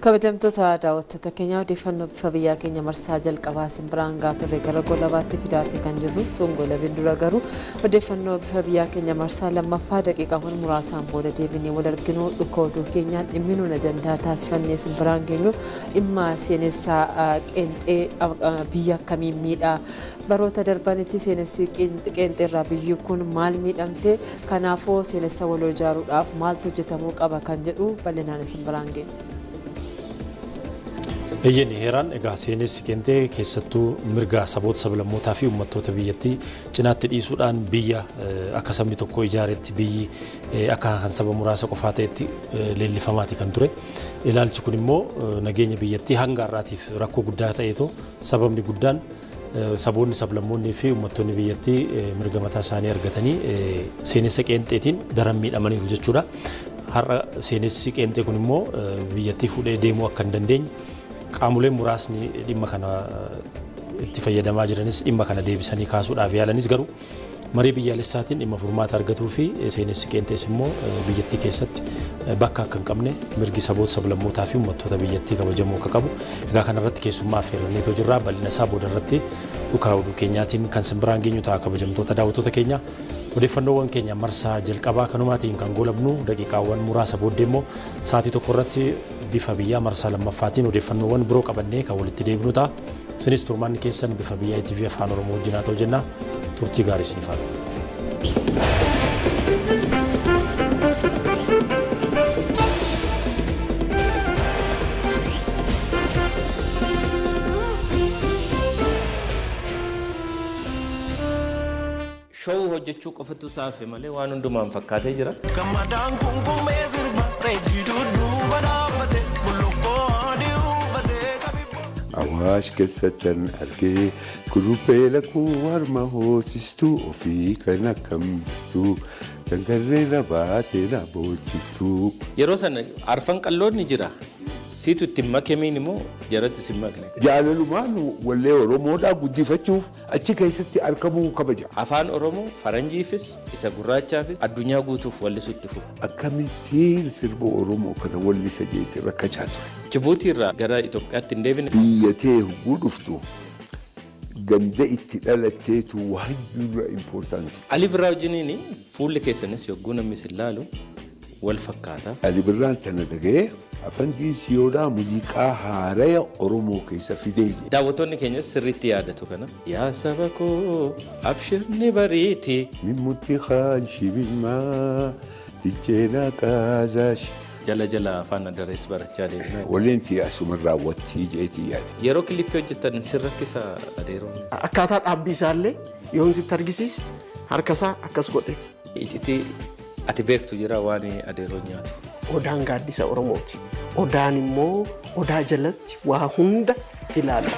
Kabajamtoota daawwattoota keenya, odeeffannoo bifa biyyaa keenya marsaa jalqabaa simbiraan gaa turre gara golabaatti fidaatti kan jirru xongolabin dura garuu odeeffannoo bifa biyyaa keenya marsaa lammaffaa daqiiqaawwan muraasaan booda deebinee wal arginu. Dhukka oduu keenyaan dhimmi nuun ajandaa taasifannee simbiraan geenyu dhimma seenessaa qeenxee biyya akkamiin miidhaa, baroota darbanitti seenessi qeenxeerraa biyyi kun maal miidhamte, kanaafoo seenessa waloo ijaaruudhaaf maaltu hojjetamuu qaba kan jedhu bal'inaan simbiraan geenyu. Eeyyeen heeraan, egaa seenessi qeenxee keessattuu mirga saboota, sablammootaa fi uummattoota biyyattii cinaatti dhiisuudhaan biyya akka sabni tokko ijaaretti, biyyi akka kan saba muraasa qofaa ta'etti leellifamaati kan ture. Ilaalchi kun immoo nageenya biyyattii hanga har'aatiif rakkoo guddaa ta'eetoo sababni guddaan saboonni, sablammoonnii fi uummattoonni biyyattii mirga mataa isaanii argatanii seenessa qeenxeetiin daran miidhamaniiru jechuudha. Har'a seenessi qeenxee kun immoo biyyattii fuudhee deemuu akka hin dandeenye, qaamoleen muraasni dhimma kana itti fayyadamaa jiranis dhimma kana deebisanii kaasuudhaaf yaalanis, garuu marii biyyaalessaatiin dhimma furmaata argatuu fi seenessi qeenxees immoo biyyattii keessatti bakka akka hin qabne, mirgi saboota, sablammootaa fi uummattoota biyyattii kabajamuu akka qabu. Egaa kanarratti keessummaa affeerranneetoo jirra. Bal'ina isaa booda irratti dhukaa oduu keenyaatiin kan simbiraan geenyu ta'a. Kabajamtoota daawwattoota keenya, odeeffannoowwan keenya marsaa jalqabaa kanumaatiin kan goolabnu. Daqiiqaawwan muraasa booddee immoo sa'aatii 1 irratti bifa biyyaa marsaa lammaffaatiin odeeffannoowwan biroo qabannee kan walitti deebinu ta'a. Isinis turmaanni keessan bifa biyyaa ETV Afaan Oromoo wajjin haa ta'u jenna. Turtii gaarii isiniif haa ta'u. Show hojjechuu qofatu saafe malee waan hundumaan fakkaatee jira. Gammadaan kunkummee sirba reejjii dudduuba dhaabbate bullukkoo adii uffatee. Awaash keessattan argee kuruphee lakkuu harma hoosistuu, ofii kan akkamtu dangarree na baatee na boojjiftuu. Yeroo sana arfan qalloon ni jira. Siitu itti makamiin immoo jaratti si makne. Jaalalumaan wallee Oromoodhaa guddifachuuf achi keessatti argamuu kabaja. Afaan Oromoo faranjiifis isa gurraachaafis addunyaa guutuuf wallisuutti fufu. Akkamittiin sirba Oromoo kana wallisa jeete rakkachaa ture. Jibuutii irraa gara Itoophiyaatti hin deebine. Biyya tee hogguu dhuftu ganda itti dhalatteetu waan jirra important. Ali Birraa wajjiniin fuulli keessanis yogguu namni isin laalu wal fakkaata. Ali Birraan tana dhaga'ee afandiin siyoodhaa muuziqaa haaraya Oromoo keessa fidee. Daawwattoonni keenyas sirriitti yaadatu kana. Yaa saba koo abshirni bariiti. Mimmutti haanshibimmaa ticheenaa qaazaash. Jala jala afaan adarees barachaa deemna. Waliin asuma raawwattii jeetii yaade. Yeroo kilippii hojjetan sin rakkisa adeeroon. Akkaataa dhaabbii isaallee yoon sitti argisiise harka isaa akkas godhetu. Iccitii ati beektu jira waan adeeroon nyaatu. Odaan gaaddisa Oromooti. Odaan immoo odaa jalatti waa hunda ilaalla.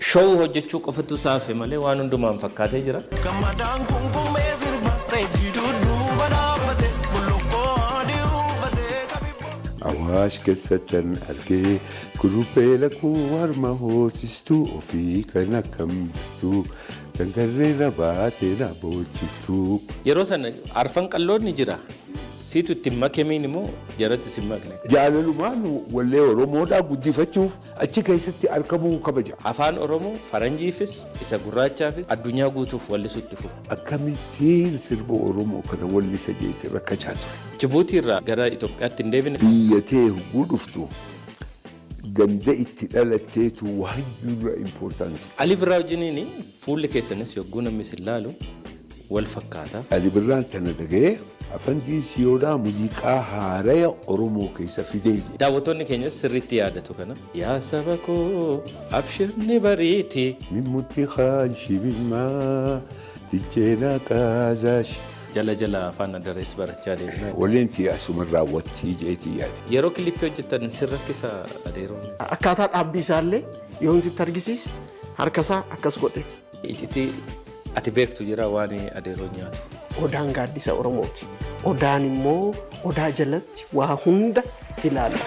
Showuu hojjechuu qofatu saafe malee waan hundumaan fakkaatee jira. Gammadaan kunkumee sirba reejjii dudduuba dhaabbate bullukkoo adii uffatee. Awaash keessattan argee kuruphee lakkuu harma hoosistuu ofii kan akkam jirtu dangarree na baatee na boojjiftuu. Yeroo sana arfan qalloon ni jira. Siitu itti makamiin immoo jaratti si makne. Jaalalumaan wallee Oromoodhaa guddifachuuf achi keessatti argamuu kabaja. Afaan Oromoo faranjiifis isa gurraachaafis addunyaa guutuuf wallisuutti fufu. Akkamittiin sirba Oromoo kana wallisa jeete rakkachaa ture. Jibuutii irraa gara Itoophiyaatti hin deebine. Biyya tee hogguu dhuftu ganda itti dhalatteetu waan dura important. Ali Birraa wajjiniin fuulli keessanis yogguu namni isin laalu wal fakkaata. Ali Birraan tana dhaga'ee afandii siyoodhaa muuziqaa haaraya Oromoo keessa fidee. Daawwattoonni keenyas sirriitti yaadatu kana. Yaa saba koo abshirni bariiti. Mimmutti haanshibimmaa ticheenaa qaazaash. Jala jala afaan adarees barachaa deemna. Waliin asuma raawwattii jeetii yaade. Yeroo kilippii hojjetan sin rakkisa adeeroon. Akkaataa dhaabbii isaallee yoon sitti argisiise harka isaa akkas godhetu. Iccitii ati beektu jira waan adeeroon nyaatu. Odaan gaaddisa Oromooti. Odaan immoo odaa jalatti waa hunda ilaalla.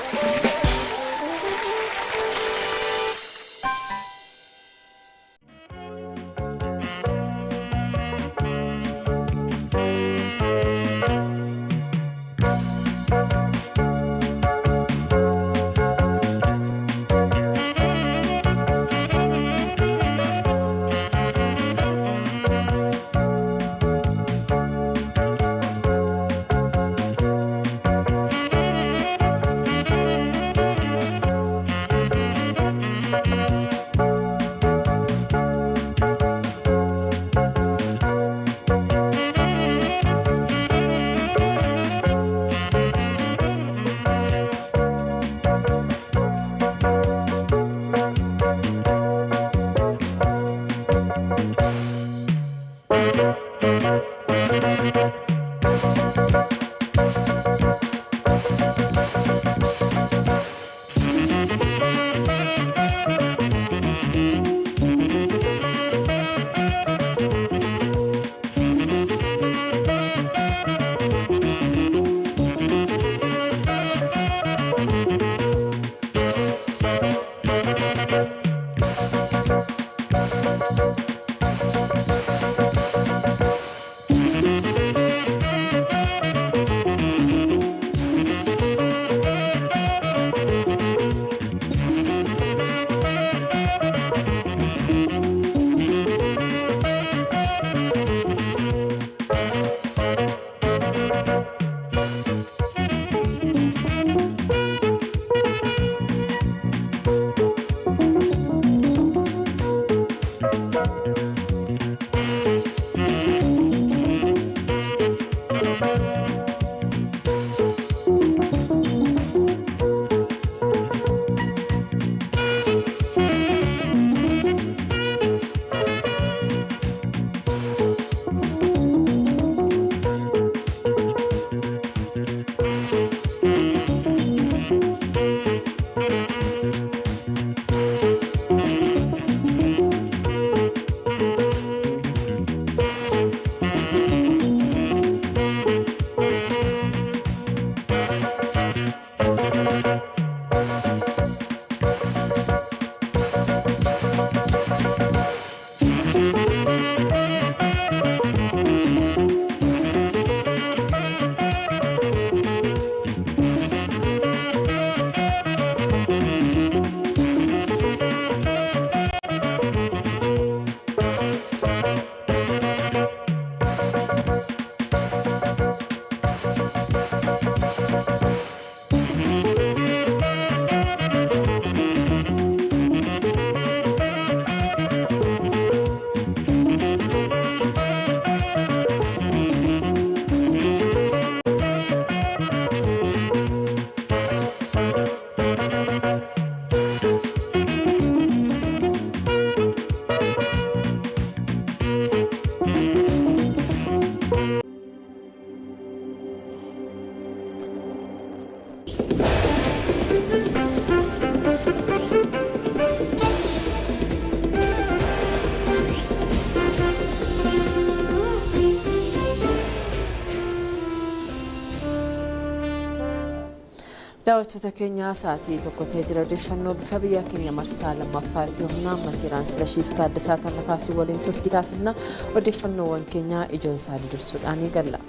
Daawwattoota keenyaa sa'aatii 1 ta'ee jira. Odeeffannoo bifa biyya keenya marsaa lammaffaatti humna amma seeraan Silashiif Taaddasaa Tarrafaasii waliin turtii taasisna. Odeeffannoowwan keenya ijoon isaanii dursuudhaan eegalla.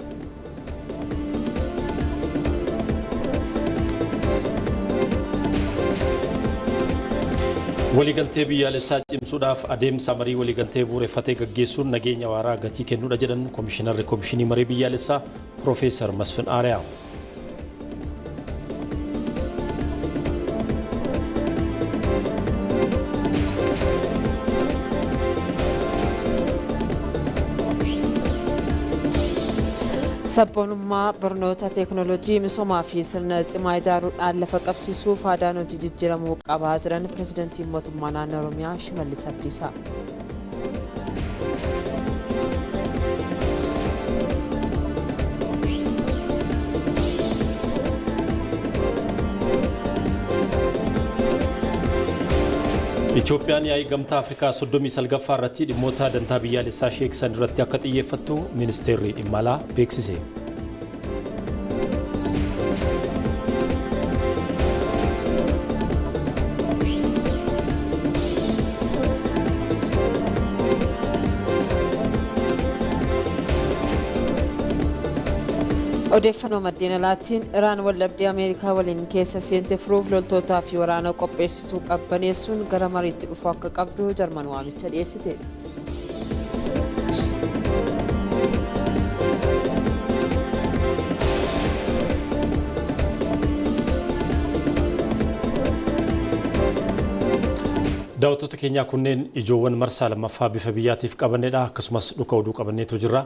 Waliigaltee biyyaalessaa cimsuudhaaf adeemsa marii waliigaltee bu'uureffatee gaggeessuun nageenya waaraa gatii kennuudha jedhan Komishinarri Komishinii Marii Biyyaalessaa Piroofeesar Masfin Aariyaa. Sabboonummaa barnoota teekinooloojii misoomaa fi sirna cimaa ijaaruudhaan lafa qabsiisuuf aadaan hojii jijjiiramuu qabaa jiran pirezidantiin mootummaa naannoo Oromiyaa Shimallis Abdiisaa. Itoophiyaan yaa'ii gamtaa Afrikaa 39ffaa irratti dhimmoota dantaa biyyaalessaa ishee eegsisan irratti akka xiyyeeffattu ministeerri dhimma alaa beeksise. Odeeffannoo maddeen alaatiin Iraan waldhabdee Ameerikaa waliin keessa seente furuuf loltootaa fi waraana qopheessituu qabbaneessuun gara mariitti dhufuu akka qabdu Jarman waamicha dhiyeessite. Daawwattoota keenyaa kunneen ijoowwan marsaa lammaffaa bifa biyyaatiif qabannedha. Akkasumas dhuka oduu qabanneetu jira.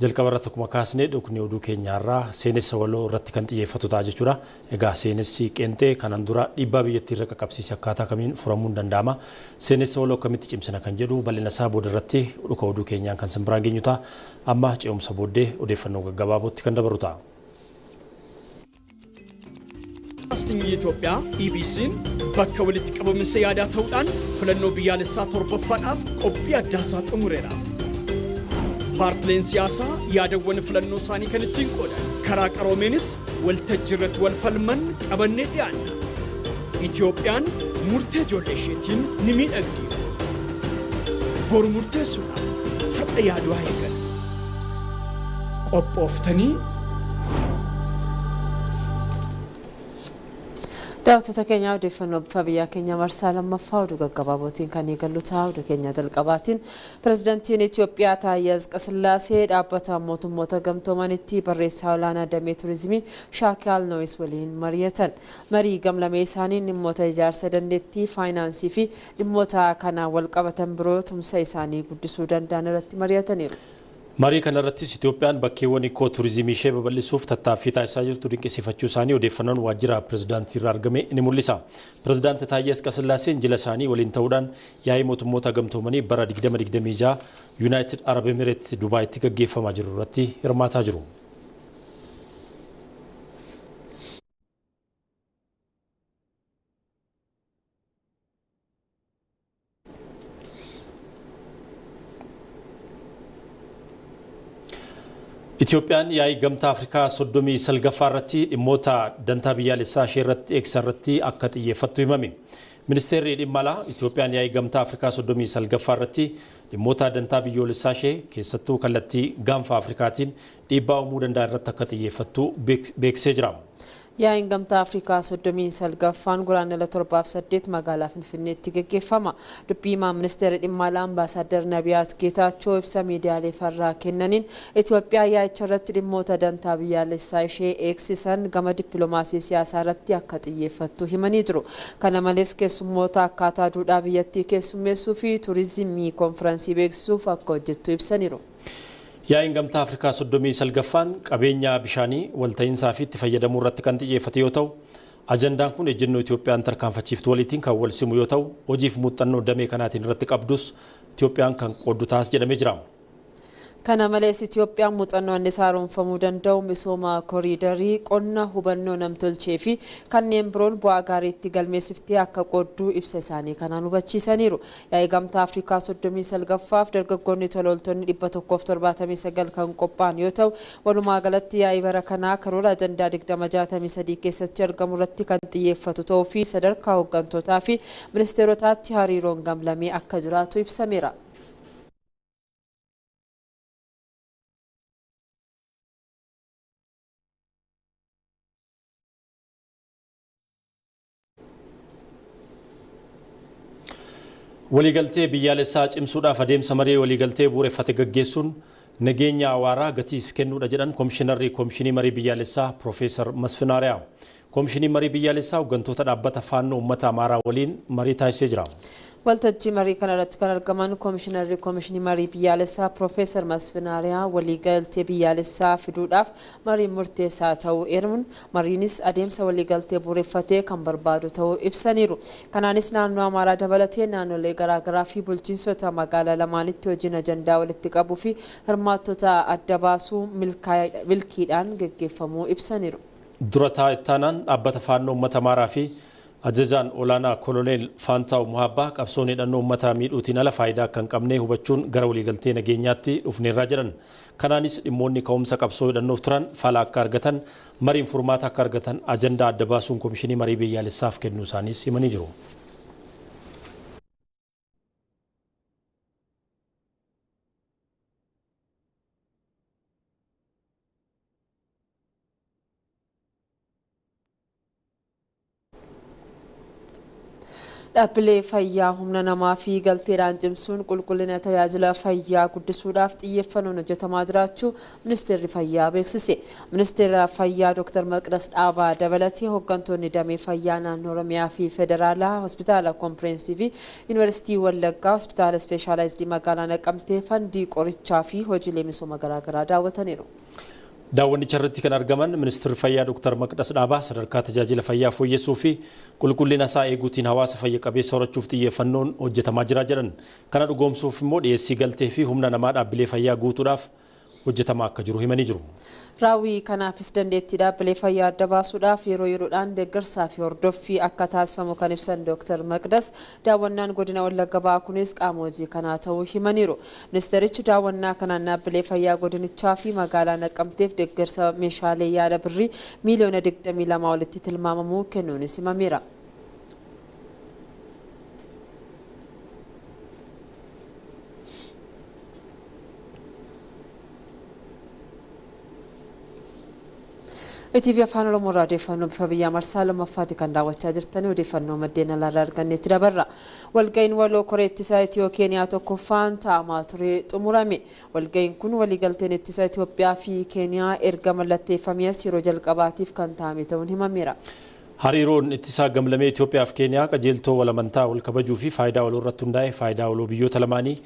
Jalqaba irratti akkuma kaasne dhukni oduu keenyaarraa seenessa waloo irratti kan xiyyeeffatu ta'a jechuudha. Egaa seenessi qeenxee kanaan dura dhiibbaa biyyattii irra qaqqabsiise akkaataa kamiin furamuun danda'ama. Seenessa waloo akkamitti cimsina kan jedhu bal'ina isaa booda irratti dhuka oduu keenyaan kan isin biraan geenyu ta'a. Amma ce'umsa booddee odeeffannoo gaggabaabootti kan dabaru ta'a. Broadcasting Itoophiyaa EBC'n bakka walitti qabaminsa yaadaa ta'uudhaan filannoo biyyaalessaa torbaffaadhaaf qophii addaasaa xumureera. Paartileen siyaasaa yaadawwan filannoo isaanii kan ittiin qoodan karaa qaroomeenis waltajjii irratti wal falman qabannee dhiyaanna. Itoophiyaan murtee ijoollee isheetiin ni miidhagdi. Boru murteessuudhaaf har'a yaaduu haa eegalu. Qophooftanii Daawwattoota keenyaa odeeffannoo bifa biyyaa keenya marsaa lammaffaa oduu gaggabaabootiin kan eegallu ta'a. Oduu keenya jalqabaatiin pirezidantiin Itoophiyaa Taayyee Atsqasillaasee dhaabbata mootummoota gamtoomanitti barreessaa olaanaa damee turizimii Shaakaal Nooyis waliin mari'atan. Marii gamlamee isaaniin dhimmoota ijaarsa dandeettii faayinaansii fi dhimmoota kanaan wal qabatan biroo tumsa isaanii guddisuu danda'an irratti mari'ataniiru. Marii kanarrattis Itoophiyaan bakkeewwan ikoo turizimii ishee babal'isuuf tattaaffii taasisaa jirtu dinqisiifachuu isaanii odeeffannoon waajjira pirezidaantii irraa argame ni mul'isa. Pirezidaanti Taayyee Atsqasillaaseen jila isaanii waliin ta'uudhaan yaa'ii mootummoota gamtoomanii bara 2026 Yuunaayitid Arab Emireet Dubaayitti gaggeeffamaa jiru irratti hirmaataa jiru. Itoophiyaan yaa'ii gamtaa Afrikaa 39ffaa irratti dhimmoota dantaa biyyaalessaa ishee irratti eegsisan irratti akka xiyyeeffattu himame. Ministeerri dhimma alaa Itoophiyaan yaa'ii gamtaa Afrikaa 39ffaa irratti dhimmoota dantaa biyyoolessaa ishee keessattuu kallattii gaanfa Afrikaatiin dhiibbaa uumuu danda'an irratti akka xiyyeeffattu beeksisee jira. Yaa'iin gamtaa Afrikaa 39ffaan guraandhala 7-8 magaalaa Finfinneetti gaggeeffama. Dubbii himaa ministeera dhimma alaa Ambaasaadder Nabiyaat Geetaachoo ibsa miidiyaalee farraa kennaniin Itoophiyaa yaa'icha irratti dhimmoota dantaa biyyaalessaa ishee eegsisan gama dippiloomaasii siyaasaa irratti akka xiyyeeffattu himanii jiru. Kana malees keessummoota akkaataa duudhaa biyyattii keessummeessuu fi turizimii konfiraansii beeksisuuf akka hojjettu ibsaniiru. Yaa'iin gamtaa Afrikaa 39ffaan qabeenya bishaanii walta'iinsaa fi itti fayyadamuu irratti kan xiyyeeffate yoo ta'u, ajandaan kun ejjennoo Itoophiyaan tarkaanfachiiftu waliitiin kan wal simu yoo ta'u, hojiif muuxannoo damee kanaatiin irratti qabdus Itoophiyaan kan qooddu taas jedhamee jira. Kana malees Itoophiyaan muuxannoo anniisaa haaromfamuu danda'u misooma koriidarii, qonna, hubannoo namtolchee fi kanneen biroon bu'aa gaariitti galmeessiftee akka qoodduu ibsa isaanii kanaan hubachiisaniiru. Yaa'ii Gamtaa Afrikaa 39ffaaf dargaggoonni tola ooltonni 179 kan qophaa'an yoo ta'u, walumaa galatti yaa'ii bara kanaa karoora ajandaa 2063 keessatti argamu irratti kan xiyyeeffatu ta'uu fi sadarkaa hooggantootaa fi ministeerotaatti hariiroon gamlamee akka jiraatu ibsameera. Waliigaltee biyyaalessaa cimsuudhaaf adeemsa marii waliigaltee bu'uureffate gaggeessuun nageenya waaraa gatiif kennuudha jedhan Komishinarri Komishinii Marii Biyyaalessaa Piroofeesar Masfin Aariyaa. Komishiniin Marii Biyyaalessaa hooggantoota dhaabbata Faannoo Uummata Amaaraa waliin marii taasisee jira. Waltajjii marii kana irratti kan argaman Komishinarri Komishinii Marii Biyyaalessaa Piroofeesar Masfin Aariyaa waliigaltee biyyaalessaa fiduudhaaf mariin murteessaa ta'uu eeruun mariinis adeemsa waliigaltee bu'uureffatee kan barbaadu ta'uu ibsaniiru. Kanaanis naannoo Amaaraa dabalatee naannolee garaagaraa fi bulchiinsota magaalaa lamaanitti hojiin ajandaa walitti qabuu fi hirmaattota adda baasuu milkiidhaan gaggeeffamuu ibsaniiru. Dura ittaanaan dhaabbata Faannoo Uummata Amaaraa fi ajajaan olaanaa Koloneel Faantaaw Muhabbaa qabsoon hidhannoo uummataa miidhuutiin ala faayidaa akka hin qabne hubachuun gara waliigaltee nageenyaatti dhufneerraa jedhan. Kanaanis dhimmoonni ka'umsa qabsoo hidhannoof turan fala akka argatan, mariin furmaata akka argatan ajandaa adda baasuun Komishinii Marii Biyyaalessaaf kennuu isaaniis himanii jiru. Dhaabbilee fayyaa humna namaa fi galteedhaan cimsuun qulqullina tajaajila fayyaa guddisuudhaaf xiyyeeffannoon hojjetamaa jiraachuu Ministeerri Fayyaa beeksise. Ministeera Fayyaa Dr. Maqdas Dhaabaa dabalatee hooggantoonni damee fayyaa naannoo Oromiyaa fi Federaalaa Hospitaala Kompireensivii Yuunivarsiitii Wallaggaa Hospitaala Ispeeshaalaayizidii magaalaa Naqamtee fandii qorichaa fi hojiilee misooma garaagaraa daawwataniiru. Daawwannicha irratti kan argaman Ministeerri Fayyaa Dr. Maqdas Dhaabaa sadarkaa tajaajila fayyaa fooyyessuu fi qulqullina isaa eeguutiin hawaasa fayya qabeessa horachuuf xiyyeeffannoon hojjetamaa jira jedhan. Kana dhugoomsuuf immoo dhiyeessii galtee fi humna namaa dhaabbilee fayyaa guutuudhaaf hojjetamaa akka jiru himanii jiru. Raawwii kanaafis dandeettii dhaabbilee fayyaa adda baasuudhaaf yeroo yeroodhaan deeggarsaa fi hordoffii akka taasifamu kan ibsan Dr. Maqdas daawwannaan godina Wallagga Bahaa kunis qaama hojii kanaa ta'uu himaniiru. Ministeerichi daawwannaa kanaan dhaabbilee fayyaa godinichaa fi magaalaa Naqamteef deeggarsa meeshaalee yaala birrii miiliyoona 22 olitti tilmaamamuu kennuunis himameera. ETV Afaan Oromoo irraa odeeffannoo bifa biyyaa marsaa lammaffaati kan daawwachaa jirtanii odeeffannoo maddeen alaarraa arganneetti dabarra. Walga'iin waloo koree ittisaa Itiyoo Keeniyaa tokkoffaan taa'amaa ture xumurame. Walga'iin kun waliigalteen ittisaa Itoophiyaa fi Keeniyaa erga mallatteeffamee as yeroo jalqabaatiif kan taa'ame ta'uun himameera. Hariiroon ittisaa gamlamee Itoophiyaa fi Keeniyaa qajeeltoo walamantaa wal kabajuu fi faayidaa waloo irratti hundaa'e faayidaa waloo biyyoota lamaanii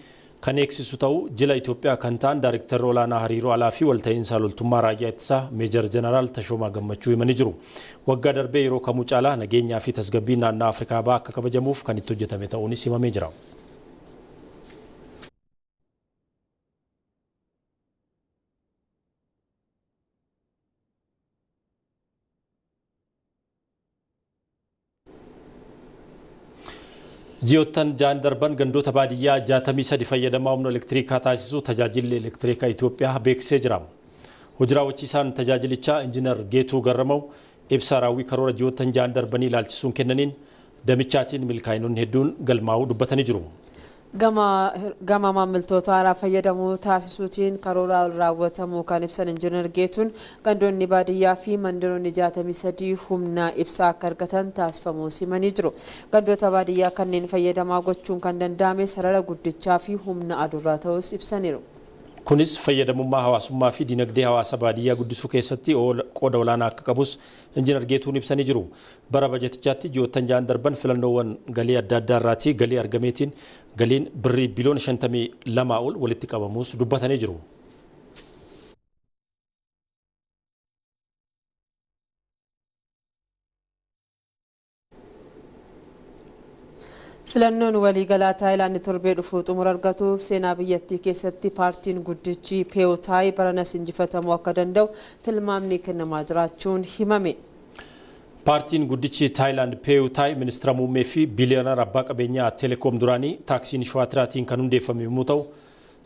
kan eegsisu ta'uu jila Itoophiyaa kan ta'an Daayrektarri olaanaa hariiroo alaa fi walta'iinsa loltummaa raayyaa ittisaa Meejar Jeneraal Tashoomaa Gammachuu himanii jiru. Waggaa darbee yeroo kamuu caalaa nageenyaa fi tasgabbiin naannoo Afrikaa bahaa akka kabajamuuf kan itti hojjetame ta'uunis himamee jira. Ji'oottan ja'an darban gandoota baadiyyaa 63 fayyadamaa humna elektirikaa taasisuu tajaajilli elektirikaa Itoophiyaa beeksisee jira. Hojii raawwachiisaan tajaajilichaa Injiinar Geetuu Garramaw ibsa raawwii karoora ji'oottan ja'an darbanii ilaalchisuun kennaniin damichaatiin milkaa'inoonni hedduun galmaa'uu dubbatanii jiru. Gama maamiltoota haaraa fayyadamuu taasisuutiin karoora raawwatamuu kan ibsan Injiinar Geetuun gandoonni baadiyyaa fi mandaroonni 63 humna ibsaa akka argatan taasifamuu himanii jiru. Gandoota baadiyyaa kanneen fayyadamaa gochuun kan danda'ame sarara guddichaa fi humna aduurraa ta'us ibsaniiru. Kunis fayyadamummaa hawaasummaa fi dinagdee hawaasa baadiyyaa guddisuu keessatti qooda olaanaa akka qabus Injiinar Geetuun ibsanii jiru. Bara bajetichaatti ji'oottan ja'an darban filannoowwan galii adda addaa irraatii galii argameetiin galiin birrii biliyoona 52 ol walitti qabamuus dubbatanii jiru. Filannoon waliigalaa Taayilaand torbee dhufuu xumura argatuuf seenaa biyyattii keessatti paartiin guddichi Peewtaayi baranas injifatamuu akka danda'u tilmaamni kennamaa jiraachuun himame. Paartiin guddichi Taayilaand Peewtaayi ministeera muummee fi biiliyoonara abbaa qabeenyaa Teleekoom duraanii Taaksiin Shuwaatiraatiin kan hundeeffame yommuu ta'u,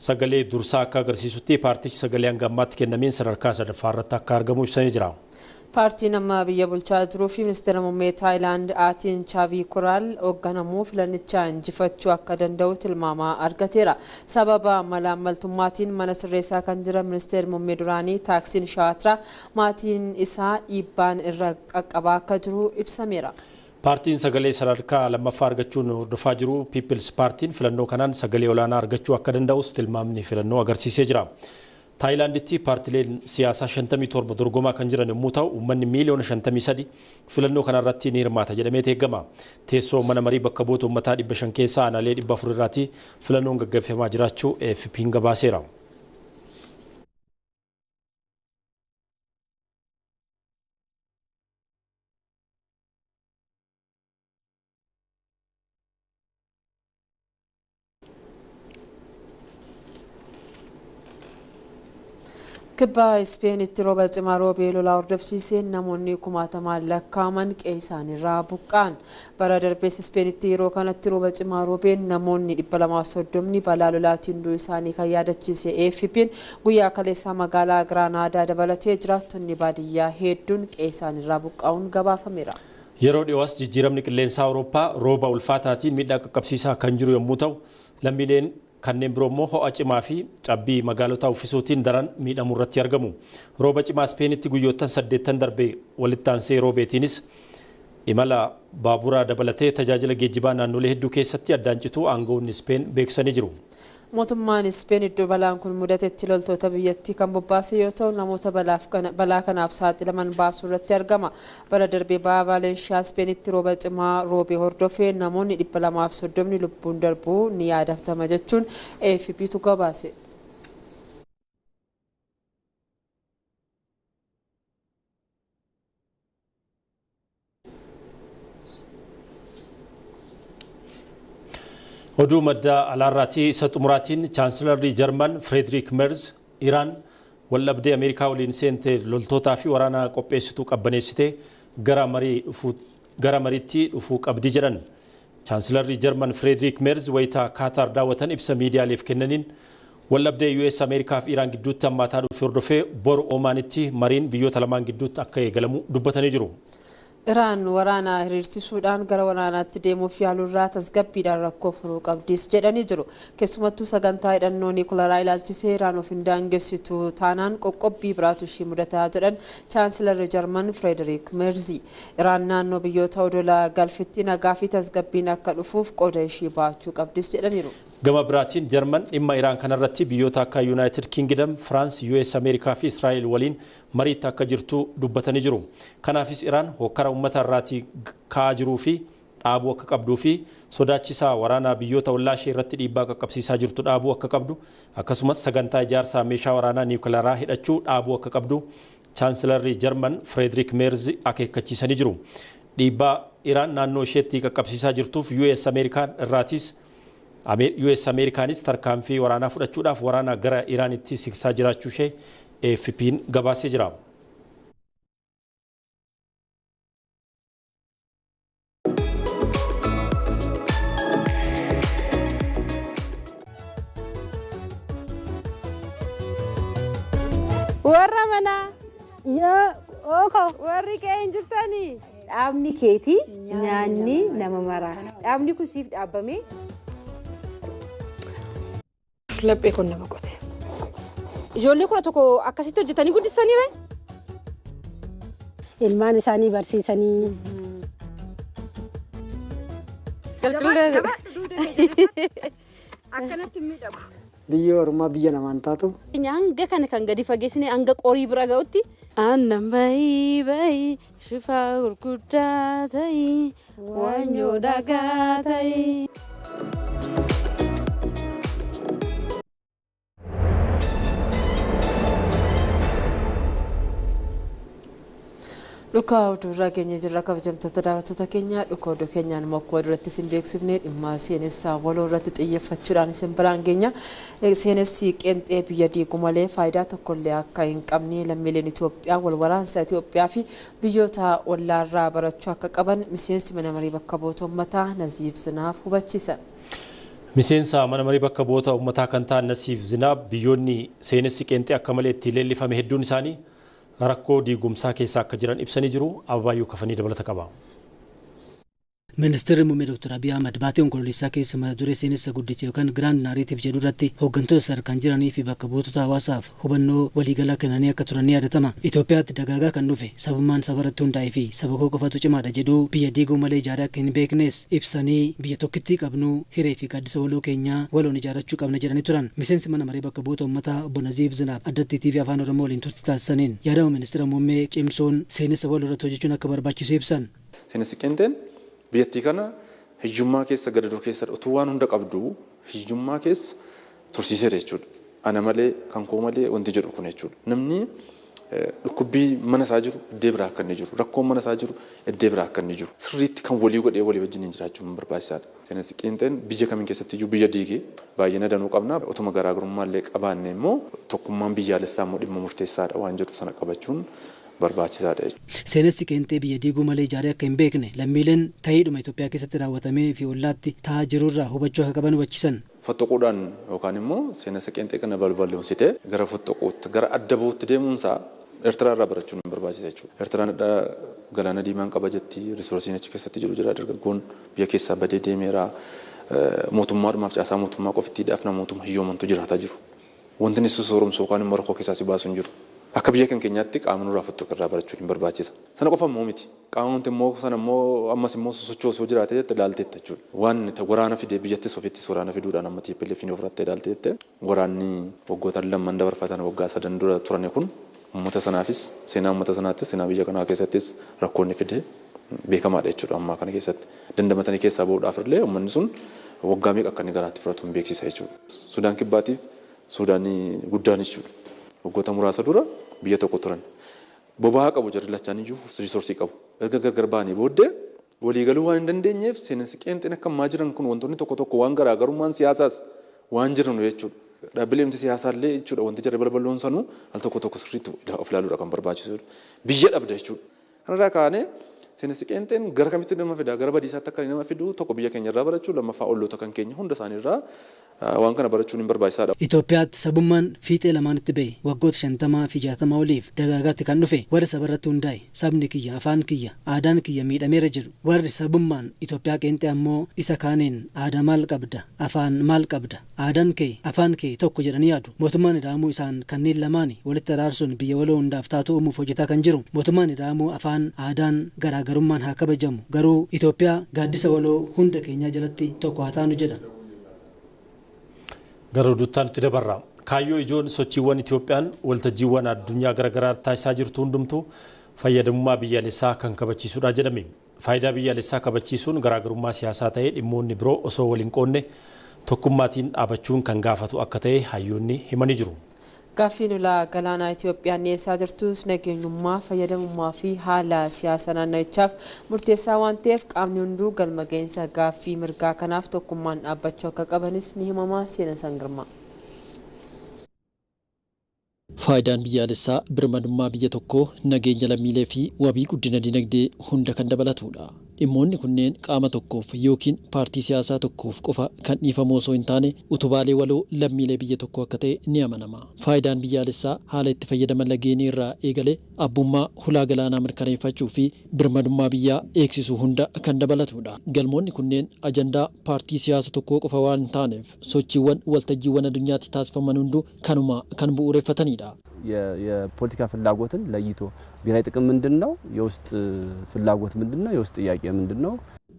sagalee dursaa akka agarsiisutti paartichi sagalee hanga ammaatti kennameen sadarkaa sadaffaa irratti akka argamu ibsamee jira. Paartiin amma biyya bulchaa jiruu fi ministeera muummee Taayilaand Aatiin Chaavii Koraal hoogganamuu filannicha injifachuu akka danda'u tilmaama argateera. Sababa malaammaltummaatiin mana sirreessaa kan jiran ministeerri muummee duraanii Taaksiin Shawaatiraa maatiin isaa dhiibbaan irra qaqqabaa akka jiru ibsameera. Paartiin sagalee sadarkaa lammaffaa argachuun hordofaa jiru Piipils Paartiin filannoo kanaan sagalee olaanaa argachuu akka danda'us tilmaamni filannoo agarsiisee jira. Taayilaanditti paartileen siyaasaa 57 dorgomaa kan jiran yommuu ta'u, uummanni miiliyoona 53 filannoo kanarratti ni hirmaata jedhamee eegama. Teessoo mana marii bakka bu'oota uummataa 500 keessaa aanaalee 400 irratti filannoon gaggeeffamaa jiraachuu AFP'n gabaaseera. Kibba Ispeenitti rooba cimaa roobee lolaa hordofsiiseen namoonni kumaatamaan lakkaa'aman qe'ee isaaniirraa buqqa'an. Bara darbees Ispeenitti yeroo kanatti rooba cimaa roobeen namoonni 230 balaa lolaatiin du'uu isaanii kan yaadachiise AFP'n guyyaa kaleessaa magaalaa Giraanaadaa dabalatee jiraattonni baadiyyaa hedduun qe'ee isaaniirraa buqqa'uun gabaafameera. Yeroo dhiyoos jijjiiramni qilleensaa Awurooppaa rooba ulfaataatiin miidhaa qaqqabsiisaa kan jiru yommuu ta'u, lammiileen kanneen biroo immoo ho'a cimaa fi cabbii magaalotaa uffisuutiin daran miidhamuu irratti argamu. Rooba cimaa Ispeenitti guyyoottan 8 darbe walitti aansee roobeetiinis imala baaburaa dabalatee tajaajila geejjibaa naannolee hedduu keessatti addaan cituu aangawoonni Ispeen beeksisanii jiru. Mootummaan Ispeen iddoo balaan kun mudatetti loltoota biyyattii kan bobbaase yoo ta'u, namoota balaa kanaaf saaxilaman baasuu irratti argama. Bara darbee ba'a Vaalenshiyaa Ispeenitti rooba cimaa roobee hordofee namoonni 230 lubbuun darbuu ni yaadatama jechuun AFPtu gabaase. Oduu madda alaarraatii isa xumuraatiin chaansilarri Jarman Fireedriik Merz Iraan waldhabdee Ameerikaa waliin seente loltootaa fi waraana qopheessituu qabbaneessitee gara mariitti dhufuu qabdi jedhan. Chaansilarri Jarman Fireedriik Merz wayitaa Kaataar daawwatan ibsa miidiyaaleef kennaniin waldhabdee US Ameerikaa fi Iraan gidduutti hammaataa dhufe hordofee boru Omaanitti mariin biyyoota lamaan gidduutti akka eegalamu dubbatanii jiru. Iraan waraana hiriirsisuudhaan gara waraanaatti deemuuf yaaluurraa tasgabbiidhaan rakkoo furuu qabdis jedhanii jiru. Keessumattuu sagantaa hidhannoo niikularaa ilaalchisee Iraan of hin daangessitu taanaan qoqqobbii biraatu ishii mudataa jedhan chaansilarri Jarman Fireederiik Meerzi. Iraan naannoo biyyoota odola galfitti nagaa fi tasgabbiin akka dhufuuf qooda ishii baachuu qabdis jedhaniiru. Gama biraatiin Jarman dhimma Iraan kanarratti biyyoota akka Yuunaayitid Kingdom, Firaans, US Ameerikaa fi Israa'el waliin mariitti akka jirtu dubbatanii jiru. Kanaafis Iraan hokkara uummata irraatii ka'aa jiruu fi dhaabuu akka qabduu fi sodaachisaa waraanaa biyyoota ollaa ishee irratti dhiibbaa qaqqabsiisaa jirtu dhaabuu akka qabdu, akkasumas sagantaa ijaarsaa meeshaa waraanaa niwukilaraa hidhachuu dhaabuu akka qabdu chaansilarri Jarman Fireedriik Meerz akeekkachiisanii jiru. Dhiibbaa Iraan naannoo isheetti qaqqabsiisaa jirtuuf US Ameerikaan irraatis US Ameerikaanis tarkaanfii waraanaa fudhachuudhaaf waraana gara Iraanitti siksaa jiraachuu ishee AFP'n gabaasee jira. Warra manaa. Warri qe'ee hin jirtanii. Dhaabni keetii nyaanni nama maraa. Dhaabni kun siif dhaabbame. Laphee kun nama qote. Ijoollee 11 akkasitti hojjetanii guddisanii ree? Ilmaan isaanii barsiisanii. Akkanatti miidhagu. Biyyi Oromoo biyya namaan taatu. Hanga kana kan gadi fageessine hanga qorii bira ga'utti. Aannan bayii bayii shifaa gurguddaa ta'ii waanyoo dhagaa ta'ii. Dhuka oduu irraa geenye jirra kabajamtoota daawwattoota keenya dhuka oduu keenyaan immoo akkuma duratti isin beeksifne dhimma seenessaa waloo irratti xiyyeeffachuudhaan isin biraan geenya. Seenessi qeenxee biyya diiguu malee faayidaa tokkollee akka hin qabne lammiileen Itoophiyaa wal waraansa Itoophiyaa fi biyyoota ollaarraa barachuu akka qaban miseensi mana marii bakka bu'oota uummataa Naziif Zinaab hubachiisan. Miseensa mana marii bakka bu'oota uummataa kan ta'an Nasiif Zinaab biyyoonni seenessi qeenxee akka malee itti leellifame hedduun isaanii rakkoo diigumsaa keessa akka jiran ibsanii jiru. Abaayyuu Kafanii dabalata qaba. Ministeerri Muummee Dr. Abiy Ahmad baatee onkololeessaa keessa mata duree seenessa guddicha yookaan Grand Narrative jedhu irratti hooggantoota sadarkaan jiranii fi bakka buutota hawaasaaf hubannoo waliigalaa kennanii akka turan ni yaadatama. Itoophiyaatti dagaagaa kan dhufe sabummaan saba irratti hundaa'ee fi saba koo qofatu cimaadha jedhu biyya diiguu malee ijaaree akka hin beeknes ibsanii biyya tokkittii qabnu hiree fi gaaddisa waloo keenyaa waloon ijaarrachuu qabna jedhanii turan. Miseensi mana maree bakka bu'oota uummataa obbo Naziif Zinaab addatti TV Afaan Oromoo waliin turtii taasisaniin yaadama ministeera muummee cimsuun seenessa waloo irratti hojjechuun akka barbaachisu ibsan. Seenessi qeenxeen biyyattii kana hiyyummaa keessa gadadoo keessa utuu waan hunda qabdu hiyyummaa keessa tursiiseera jechuudha. Ana malee kan koo malee wanti jedhu kun jechuudha. Namni dhukkubbii mana isaa jiru iddee biraa akka inni jiru, rakkoon mana isaa jiru iddee biraa akka inni jiru. Sirriitti kan walii godhee walii wajjin hin jiraachuun barbaachisaadha. Seenessi qeenxeen biyya kamiin keessatti iyyuu biyya diigee baay'ina danuu qabna. Otuma garaagarummaa illee qabaanne immoo tokkummaan biyyaalessaa immoo dhimma murteessaadha waan jedhu sana qabachuun barbaachisaadha jechuudha. Seenessi qeenxee biyya diiguu malee ijaaree akka hin beekne lammiileen ta'iidhuma Itoophiyaa keessatti raawwatamee fi ollaatti ta'aa jirurraa hubachuu akka qaban hubachiisan. Fottoquudhaan yookaan immoo seenessa qeenxee kana balballoonsitee gara fottoquutti gara adda bahuutti deemuunsaa Eertiraa irraa barachuun hin barbaachisa jechuudha. Eertiraan galaana diimaan qaba jetti, riisorsiin achi keessatti jiru jira, dargaggoon biyya keessaa badee deemeera. Mootummaadhumaaf caasaa mootummaa qofittiidhaaf namootuma hiyyoomantu jiraataa jiru. Wanti inni sooromsu yookaan immoo rakkoo keessaa si baasu hin jiru. Akka biyya kan keenyaatti qaama nurraa fottoqu irraa barachuun hin barbaachisa. Sana qofa immoo miti. Qaama nuti immoo sana immoo ammas immoo sosochoosoo jiraate jette ilaalteetta jechuudha. Waan waraana fidee biyyattis ofittis waraana fiduudhaan amma TPLF ofirratti ilaalte jette waraanni waggoota lamman dabarfatan waggaa sadan dura turan kun uummata sanaafis seenaa uummata sanaattis seenaa biyya kanaa keessattis rakkoonni fidee beekamaadha jechuudha ammaa kana keessatti. Dandamatanii keessaa bahuudhaaf illee uummanni sun waggaa meeqa akka inni garaatti fudhatu hin beeksisa jechuudha. Sudaan kibbaatiif Sudaanii guddaan jechuudha. Waggoota muraasa dura biyya tokko turan. Boba'aa qabu jarri lachaan iyyuu riisoorsii qabu. Erga gargar ba'anii booddee waliigaluu waan hin dandeenyeef seenessi qeenxeen akka ammaa jiran kun wantoonni tokko tokko waan garaagarummaan siyaasaas waan jiran jechuudha. Dhaabbileen siyaasaa illee jechuudha wanti jarri balballoon sanuu al tokko tokko sirriitti of ilaaluudha kan barbaachisudha. Biyya dhabda jechuudha. Kanarraa kaanee seenessi qeenxeen gara kamitti nama fida gara badiisaatti akka nama fidu tokko biyya keenya irraa barachuu lammaffaa olloota kan keenya hunda isaaniirraa waan kana barachuun hin barbaachisaadha. Itoophiyaatti sabummaan fiixee lamaanitti ba'e waggoota 50 fi 60 oliif dagaagaatti kan dhufe warri saba irratti hundaa'e sabni kiyya afaan kiyya aadaan kiyya miidhameera jedhu warri sabummaan Itoophiyaa qeenxee ammoo isa kaaneen aadaa maal qabda afaan maal qabda aadaan kee afaan kee tokko jedhanii yaadu. Mootummaan ida'amuu isaan kanneen lamaani walitti araarsuun biyya waloo hundaaf taatu uumuuf hojjetaa kan jiru mootummaan ida'amuu afaan aadaan garaagarummaan haa kabajamu garuu Itoophiyaa gaaddisa waloo hunda keenyaa jalatti tokko haa taanu jedha. Gara oduutti nuti dabarra. Kaayyoo ijoon sochiiwwan Itoophiyaan waltajjiiwwan addunyaa garaagaraa taasisaa jirtu hundumtuu fayyadamummaa biyyaalessaa kan kabachiisudha jedhame. Faayidaa biyyaalessaa kabachiisuun garaagarummaa siyaasaa ta'ee dhimmoonni biroo osoo waliin qoonne tokkummaatiin dhaabachuun kan gaafatu akka ta'e hayyoonni himanii jiru. Gaaffiin ulaa galaanaa Itoophiyaan dhiyeessaa jirtus nageenyummaa, fayyadamummaa fi haala siyaasa naannichaaf murteessaa waan ta'eef qaamni hunduu galma gahinsa gaaffii mirgaa kanaaf tokkummaan dhaabbachuu akka qabanis ni himama. Seenaa Sangirmaa. Faayidaan biyyaalessaa birmadummaa biyya tokkoo nageenya lammiilee fi wabii guddina dinagdee hunda kan dabalatudha. Dhimmoonni kunneen qaama tokkoof yookiin paartii siyaasaa tokkoof qofa kan dhiifamu osoo hin taane utubaalee waloo lammiilee biyya tokkoo akka ta'e ni amanama. Faayidaan biyyaalessaa haala itti fayyadama lageenii irraa eegalee abbummaa hulaa galaanaa mirkaneeffachuu fi birmadummaa biyyaa eegsisuu hunda kan dabalatudha. Galmoonni kunneen ajandaa paartii siyaasa tokkoo qofa waan hin taaneef sochiiwwan waltajjiiwwan addunyaatti taasifaman hunduu kanuma kan bu'uureffatanidha. የፖለቲካ ፍላጎትን ለይቶ ብሔራዊ ጥቅም ምንድነው? የውስጥ ፍላጎት ምንድነው? የውስጥ ጥያቄ ምንድነው?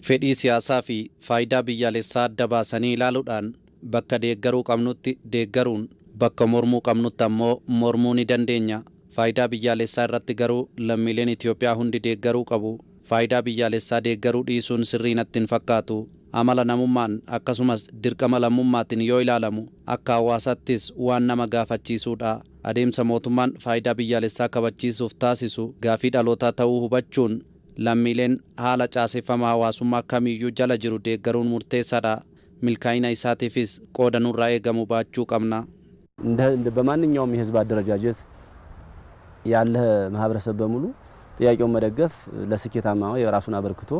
Fedhii siyaasaa fi faayidaa biyyaalessaa adda baasanii ilaaluudhaan bakka deeggaruu qabnutti deeggaruun bakka mormuu qabnutti ammoo mormuu ni dandeenya. Faayidaa biyyaalessaa irratti garuu lammiileen Itoophiyaa hundi deeggaruu qabu. Faayidaa biyyaalessaa deeggaruu dhiisuun sirrii natti hin fakkaatu. Amala namummaan akkasumas dirqama lammummaatiin yoo ilaalamu akka hawaasaattis waan nama gaafachiisuudha. Adeemsa mootummaan faayidaa biyyaalessaa kabachiisuuf taasisu gaafii dhalootaa ta'uu hubachuun lammiileen haala caaseffama hawaasummaa kamiyyuu jala jiru deeggaruun murteessaadha. Milkaa'ina isaatiifis qooda nurraa eegamu baachuu qabna. በማንኛውም የህዝብ አደረጃጀት ያለ ማህበረሰብ በሙሉ ጥያቄውን መደገፍ ለስኬታማ የራሱን አበርክቶ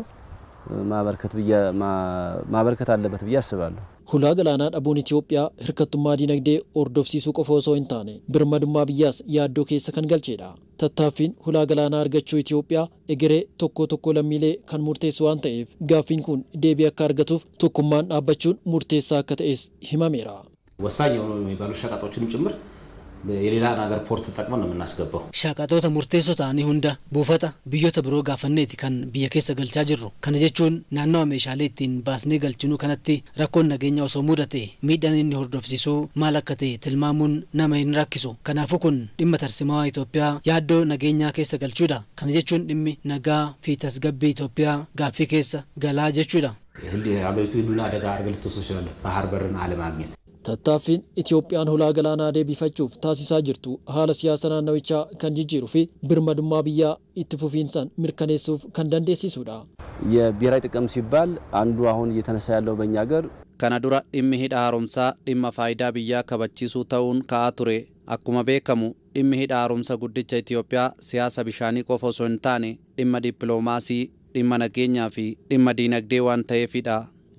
ማበርከት አለበት ብዬ አስባለሁ። Hulaa galaanaa dhabuun Itoophiyaa hirkattummaa dinagdee hordofsiisuu qofa osoo hin taane birmadummaa biyyaas yaaddoo keessa kan galchedha. Tattaaffiin hulaa galaanaa argachuu Itoophiyaa egeree tokko tokko lammiilee kan murteessu waan ta'eef gaaffiin kun deebii akka argatuuf tokkummaan dhaabbachuun murteessaa akka ta'es himameera. ወሳኝ የሆኑ የሚባሉ ሸቀጦችንም ጭምር የሌላን ሀገር ፖርት ተጠቅመን ነው የምናስገባው። Shaqaxoota murteessoo ta'anii hunda buufata biyyoota biroo gaafanneeti kan biyya keessa galchaa jirru. Kana jechuun naannawa meeshaalee ittiin baasnee galchinuu kanatti rakkoon nageenya osoo mudate miidhaan inni hordofsiisuu maal akka ta'e tilmaamuun nama hin rakkisu. Kanaafuu kun dhimma tarsiimoo Itoophiyaa yaaddoo nageenyaa keessa galchuudha. Kana jechuun dhimmi nagaa fi tasgabbii Itoophiyaa gaaffii keessa galaa jechuudha. ሀገሪቱ ህልውና አደጋ አድርገህ ልትወስድ ትችላለህ። ባህር በርን አለማግኘት Tattaaffiin Itoophiyaan hulaa galaanaa deebifachuuf taasisaa jirtu haala siyaasa naannawichaa kan jijjiiruu fi birmadummaa biyyaa itti fufiinsaan mirkaneessuuf kan dandeessisudha. የብሔራዊ ጥቅም ሲባል አንዱ አሁን እየተነሳ ያለው በእኛ ሀገር Kana dura dhimmi hidha haaromsaa dhimma faayidaa biyyaa kabachiisuu ta'uun ka'aa ture. Akkuma beekamu dhimmi hidha haaromsa guddicha Itoophiyaa siyaasa bishaanii qofa osoo hin taane dhimma dippiloomaasii, dhimma nageenyaa fi dhimma diinagdee waan ta'eefidha.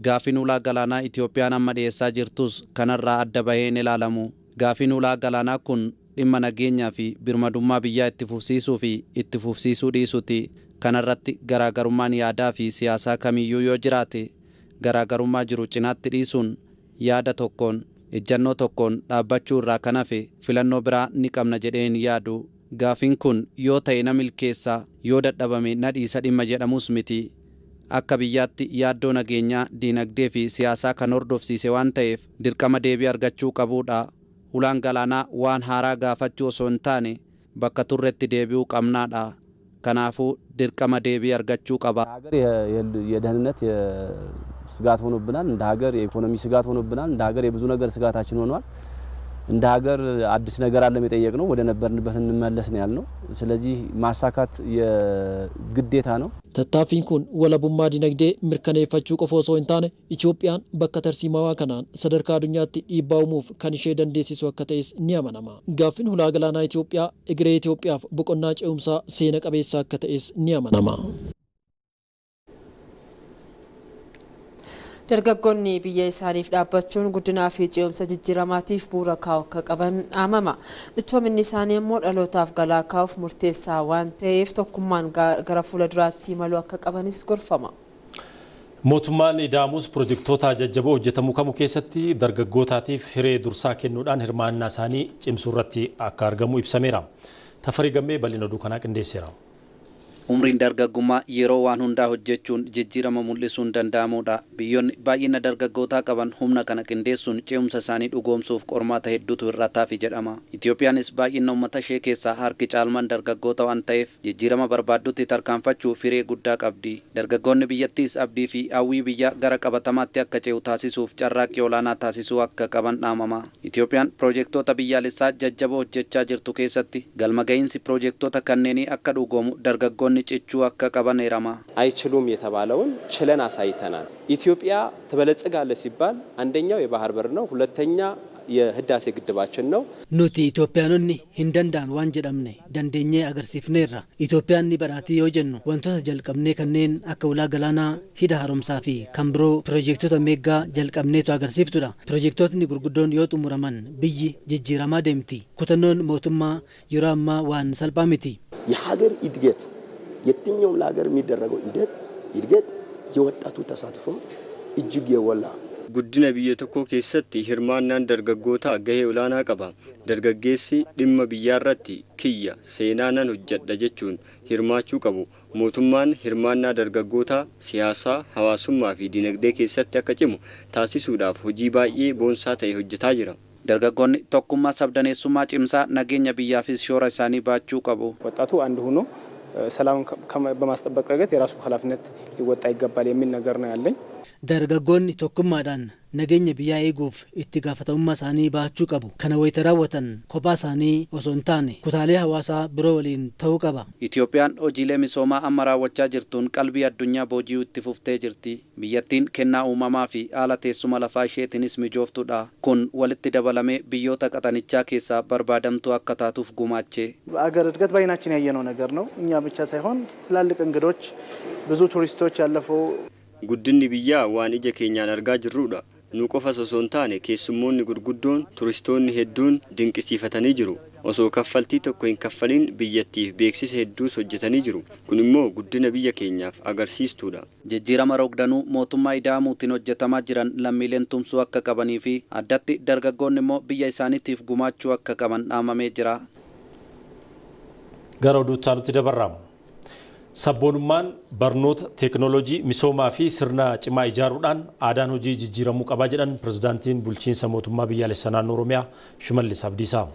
Gaafiin ulaa galaanaa Itoophiyaan amma dhiyeessaa jirtus kanarraa adda bahee hin ilaalamu. Gaafiin ulaa galaanaa kun dhimma nageenyaa fi birmadummaa biyyaa itti fufsiisuu fi itti fufsiisuu dhiisuti. Kanarratti garaagarummaan yaadaa fi siyaasaa kamiyyuu yoo jiraate garaagarummaa jiru cinaatti dhiisuun yaada tokkoon ejjannoo tokkoon dhaabbachuu irraa kan hafe filannoo biraa ni qabna jedhee hin yaadu. Gaafiin kun yoo ta'e na milkeessa, yoo dadhabame na dhiisa dhimma jedhamus miti. Akka biyyaatti yaaddoo nageenyaa, diinagdee fi siyaasaa kan hordofsiise waan ta'eef dirqama deebii argachuu qabuudha. Hulaan galaanaa waan haaraa gaafachuu osoo hin taane bakka turretti deebi'uu qabnaadha. Kanaafuu dirqama deebii argachuu qaba. ሀገር የደህንነት ስጋት ሆኖብናል። እንደ ሀገር የኢኮኖሚ ስጋት ሆኖብናል። እንደ ሀገር የብዙ ነገር ስጋታችን ሆኗል። እንደ ሀገር አዲስ ነገር አለም የጠየቅነው ወደ ነበርንበት እንመለስ ነው ያልነው። ስለዚህ ማሳካት የግዴታ ነው። Tattaaffiin kun walabummaa dinagdee mirkaneeffachuu qofa osoo hin taane Itoophiyaan bakka tarsiimawaa kanaan sadarkaa addunyaatti dhiibbaa uumuuf kan ishee dandeessisu akka ta'es ni amanama. Gaaffiin hulaa galaanaa Itoophiyaa egeree Itoophiyaaf boqonnaa ce'umsaa seena qabeessa akka ta'es ni amanama. Dargaggoonni biyya isaaniif dhaabbachuun guddinaa fi ce'umsa jijjiiramaatiif bu'uura kaa'u akka qaban dhaamama. Cichoominni isaanii immoo dhalootaaf galaa kaa'uuf murteessaa waan ta'eef tokkummaan gara fuula duraatti imaluu akka qabanis gorfama. Mootummaan Ida'amuus pirojektoota jajjaboo hojjetamuu kamuu keessatti dargaggootaatiif hiree dursaa kennuudhaan hirmaannaa isaanii cimsuu irratti akka argamu ibsameera. Tafarii Gammee bal'ina oduu kanaa qindeesseera. Umriin dargaggummaa yeroo waan hundaa hojjechuun jijjiirama mul'isuun danda'amudha. Biyyoonni baay'ina dargaggootaa qaban humna kana qindeessuun ce'umsa isaanii dhugoomsuuf qormaata hedduutu hir'ataafi jedhama. Itoophiyaanis baay'ina uummata ishee keessaa harki caalmaan dargaggoota waan ta'eef jijjiirama barbaaddutti tarkaanfachuu firee guddaa qabdi. Dargaggoonni biyyattiis abdii fi hawwii biyya gara qabatamaatti akka ce'u taasisuuf carraaqqii olaanaa taasisuu akka qaban dhaamama. Itoophiyaan pirojektoota biyyaalessaa jajjaboo hojjechaa jirtu keessatti galma ga'iinsi pirojektoota kanneenii akka dhugoomu dargaggoonni cichuu akka qaban eerama. አይችሉም የተባለውን ችለን አሳይተናል። ኢትዮጵያ ትበለጽጋለች ሲባል አንደኛው የባህር በር ነው፣ ሁለተኛ የህዳሴ ግድባችን ነው። Nuti Itoophiyaanonni hin danda'an waan jedhamne dandeenyee agarsiifneerra. Itoophiyaan ni badhaatii yoo jennu wantoota jalqabnee kanneen akka ulaa galaanaa, hidha haaromsaa fi kan biroo pirojektoota meeggaa jalqabneetu agarsiiftudha. Pirojektootni gurguddoon yoo xumuraman biyyi jijjiiramaa deemti. Kutannoon mootummaa yeroo ammaa waan salphaa miti. የሀገር እድገት የትኛውም ለሀገር የሚደረገው እድገት የወጣቱ ተሳትፎ እጅግ የጎላ Guddina biyya tokkoo keessatti hirmaannaan dargaggootaa gahee olaanaa qaba. Dargaggeessi dhimma biyyaarratti kiyya seenaa nan hojjedha jechuun hirmaachuu qabu. Mootummaan hirmaannaa dargaggootaa siyaasaa, hawaasummaa fi dinagdee keessatti akka cimu taasisuudhaaf hojii baay'ee boonsaa ta'e hojjetaa jira. Dargaggoonni tokkummaa sabdaneessummaa cimsaa nageenya biyyaafis shoora isaanii baachuu qabu. ወጣቱ አንድ ሆኖ ሰላምን በማስጠበቅ ረገድ የራሱ ኃላፊነት ሊወጣ ይገባል የሚል ነገር ነው ያለኝ። Dargaggoonni tokkummaadhaan nageenya biyyaa eeguuf itti gaafatamummaa isaanii bahachuu qabu. Kana wayita raawwatan kophaa isaanii osoo hin taane kutaalee hawaasaa biroo waliin ta'uu qaba. Itoophiyaan hojiilee misoomaa amma raawwachaa jirtuun qalbii addunyaa booji'uu itti fuftee jirti. Biyyattiin kennaa uumamaa fi haala teessuma lafaa isheetiinis mijooftuudha. Kun walitti dabalamee biyyoota qaxanichaa keessaa barbaadamtuu akka taatuuf gumaache. በአገር እድገት በአይናችን ያየነው ነገር ነው። እኛ ብቻ ሳይሆን ትላልቅ እንግዶች፣ ብዙ ቱሪስቶች ያለፈው Guddinni biyyaa waan ija keenyaan argaa jirrudha. Nu qofas osoo hin taane keessummoonni gurguddoon turistoonni hedduun dinqisiifatanii jiru. Osoo kaffaltii tokko hin kaffalin biyyattiif beeksisa hedduus hojjetanii jiru. Kun immoo guddina biyya keenyaaf agarsiistuudha. Jijjiirama rogdanuu mootummaa ida'amuutiin hojjetamaa jiran lammiileen tumsuu akka qabanii fi addatti dargaggoonni immoo biyya isaaniitiif gumaachuu akka qaban dhaamamee jira. Gara oduutti aanutti dabarra. Sabboonummaan barnoota, teekinooloojii, misoomaa fi sirna cimaa ijaaruudhaan aadaan hojii jijjiiramuu qabaa jedhan pirezidaantiin bulchiinsa mootummaa biyyaalessaa naannoo Oromiyaa Shimallis Abdiisaa.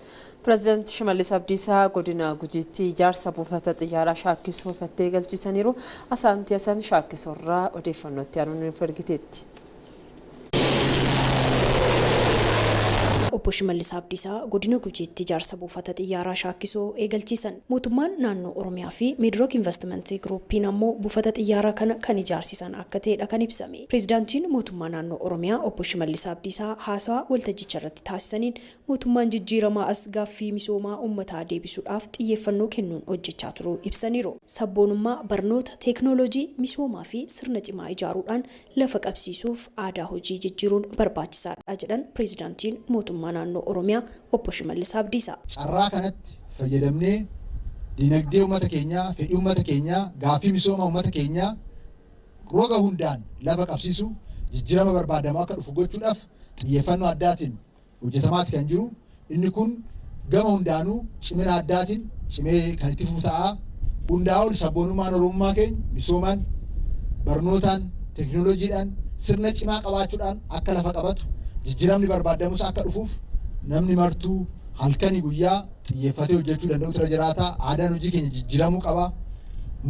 Pireezidaanti Shimallis Abdiisaa godina Gujiitti ijaarsa buufata xiyyaaraa Shaakkisoo ifattee galchisaniiru. Asaantii Hasan Shaakkisoorraa odeeffannootti aanuun nuuf ergiteetti. Obbo Shimallis Abdiisaa godina Gujiitti ijaarsa buufata xiyyaaraa Shaakkisoo eegalchiisan. Mootummaan naannoo Oromiyaa fi Miidrook Investimentii Giruupiin ammoo buufata xiyyaaraa kana kan ijaarsisan akka ta'edha kan ibsame. Pireezidaantiin mootummaa naannoo Oromiyaa Obbo Shimallis Abdiisaa haasawaa waltajjicha irratti taasisaniin mootummaan jijjiiramaa as gaaffii misoomaa uummataa deebisuudhaaf xiyyeeffannoo kennuun hojjechaa turuu ibsaniiru. Sabboonummaa, barnoota, teekinooloojii, misoomaa fi sirna cimaa ijaaruudhaan lafa qabsiisuuf aadaa hojii jijjiiruun barbaachisaadha jedhan pireezidaantiin mootummaa naannoo Oromiyaa Obbo Shimallis Abdiisaa. Carraa kanatti fayyadamnee dinagdee uummata keenyaa, fedhii uummata keenyaa, gaaffii misooma uummata keenyaa roga hundaan lafa qabsiisu jijjiirama barbaadamu akka dhufu gochuudhaaf xiyyeeffannoo addaatiin hojjetamaati kan jiru. Inni kun gama hundaanuu cimina addaatiin cimee kan itti fufu ta'a. Hundaa ol sabboonummaan Oromummaa keenya misoomaan, barnootaan, teekinooloojiidhaan sirna cimaa qabaachuudhaan akka lafa qabatu jijjiiramni barbaadamus akka dhufuuf namni martuu halkanii guyyaa xiyyeeffatee hojjechuu danda'utu irra jiraata. Aadaan hojii keenya jijjiiramuu qaba.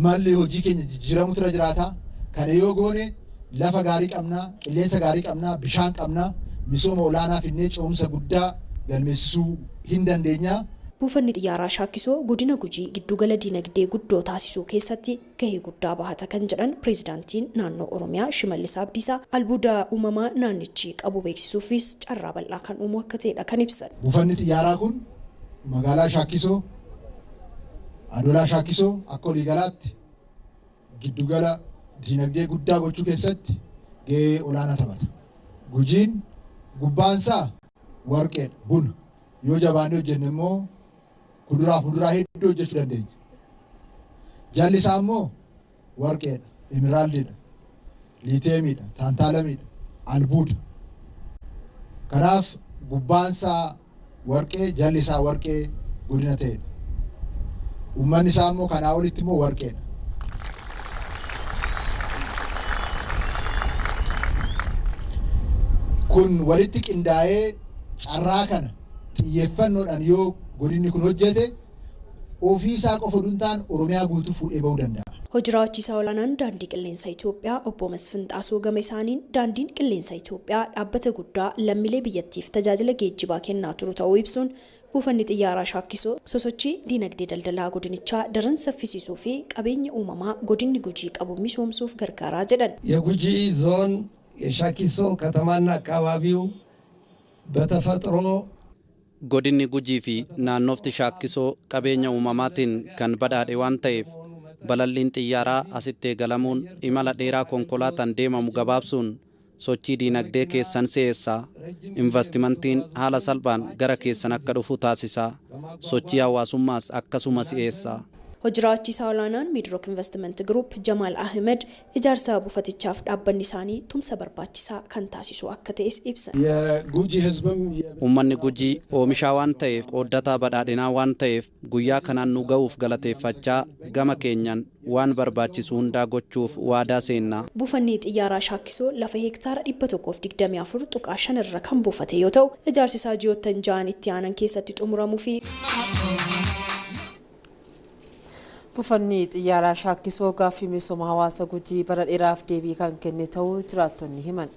Malli hojii keenya jijjiiramuutu irra jiraata. Kana yoo goone lafa gaarii qabna, qilleensa gaarii qabna, bishaan qabna, misooma olaanaa finnee ce'umsa guddaa galmeessisuu hin dandeenya. Buufanni xiyyaaraa Shaakkisoo godina Gujii giddugala diinagdee guddoo taasisuu keessatti gahee guddaa bahata kan jedhan pireezidaantiin naannoo Oromiyaa Shimallis Abdiisaa albuuda uumamaa naannichi qabu beeksisuufis carraa bal'aa kan uumu akka ta'edha kan ibsan. Buufanni xiyyaaraa kun magaalaa Shaakkisoo, Adoolaa Shaakkisoo akka waliigalaatti giddugala diinagdee guddaa gochuu keessatti gahee olaanaa taphata. Gujiin gubbaansaa warqeedha, buna. Yoo jabaannee hojjenne immoo kuduraa fi muduraa hedduu hojjechuu dandeenya. Jalli isaa immoo warqeedha, emeraaldiidha, liiteemiidha, taantaalamiidha, albuuda. Kanaaf gubbaan isaa warqee, jalli isaa warqee godina ta'edha. Uummanni isaa immoo kanaa olitti immoo warqeedha. Kun walitti qindaa'ee carraa kana xiyyeeffannoodhaan yoo godinni kun hojjete ofii isaa qofa osoo hin taane Oromiyaa guutuu fuudhee bahuu danda'a. Hojii raawwachiisaa olaanaan daandii qilleensa Itoophiyaa obbo Masfin Xaasoo gama isaaniin daandiin qilleensa Itoophiyaa dhaabbata guddaa lammiilee biyyattiif tajaajila geejjibaa kennaa turu ta'uu ibsuun buufanni xiyyaaraa Shaakkisoo sosochii diinagdee daldalaa godinichaa daran saffisiisuu fi qabeenya uumamaa godinni Gujii qabu misoomsuuf gargaaraa jedhan. የጉጂ ዞን የሻኪሶ ከተማና አካባቢው በተፈጥሮ Godinni Gujii fi naannofti Shaakkisoo qabeenya uumamaatiin kan badhaadhe waan ta'eef balalliin xiyyaaraa asitti eegalamuun imala dheeraa konkolaataan deemamu gabaabsuun sochii diinagdee keessan si'eessaa. Investimentiin haala salphaan gara keessan akka dhufu taasisaa. Sochii hawaasummaas akkasuma si'eessaa. Hojii raawwachiisaa olaanaan Miidrook Investiment Giruup Jamaal Ahmed ijaarsa buufatichaaf dhaabbanni isaanii tumsa barbaachisaa kan taasisu akka ta'es ibsan. የጉጂ ህዝብም Uummanni Gujii oomishaa waan ta'eef qooddataa badhaadhinaa waan ta'eef guyyaa kanaan nu ga'uuf galateeffachaa gama keenyaan waan barbaachisu hundaa gochuuf waadaa seenna. Buufanni xiyyaaraa Shaakkisoo lafa heektaara 124.5 irra kan buufate yoo ta'u ijaarsi isaa ji'oottan 6 itti aanan keessatti xumuramuu fi Buufanni xiyyaaraa Shaakkisoo gaaffii misooma hawaasa Gujii bara dheeraaf deebii kan kenne ta'uu jiraattonni himan.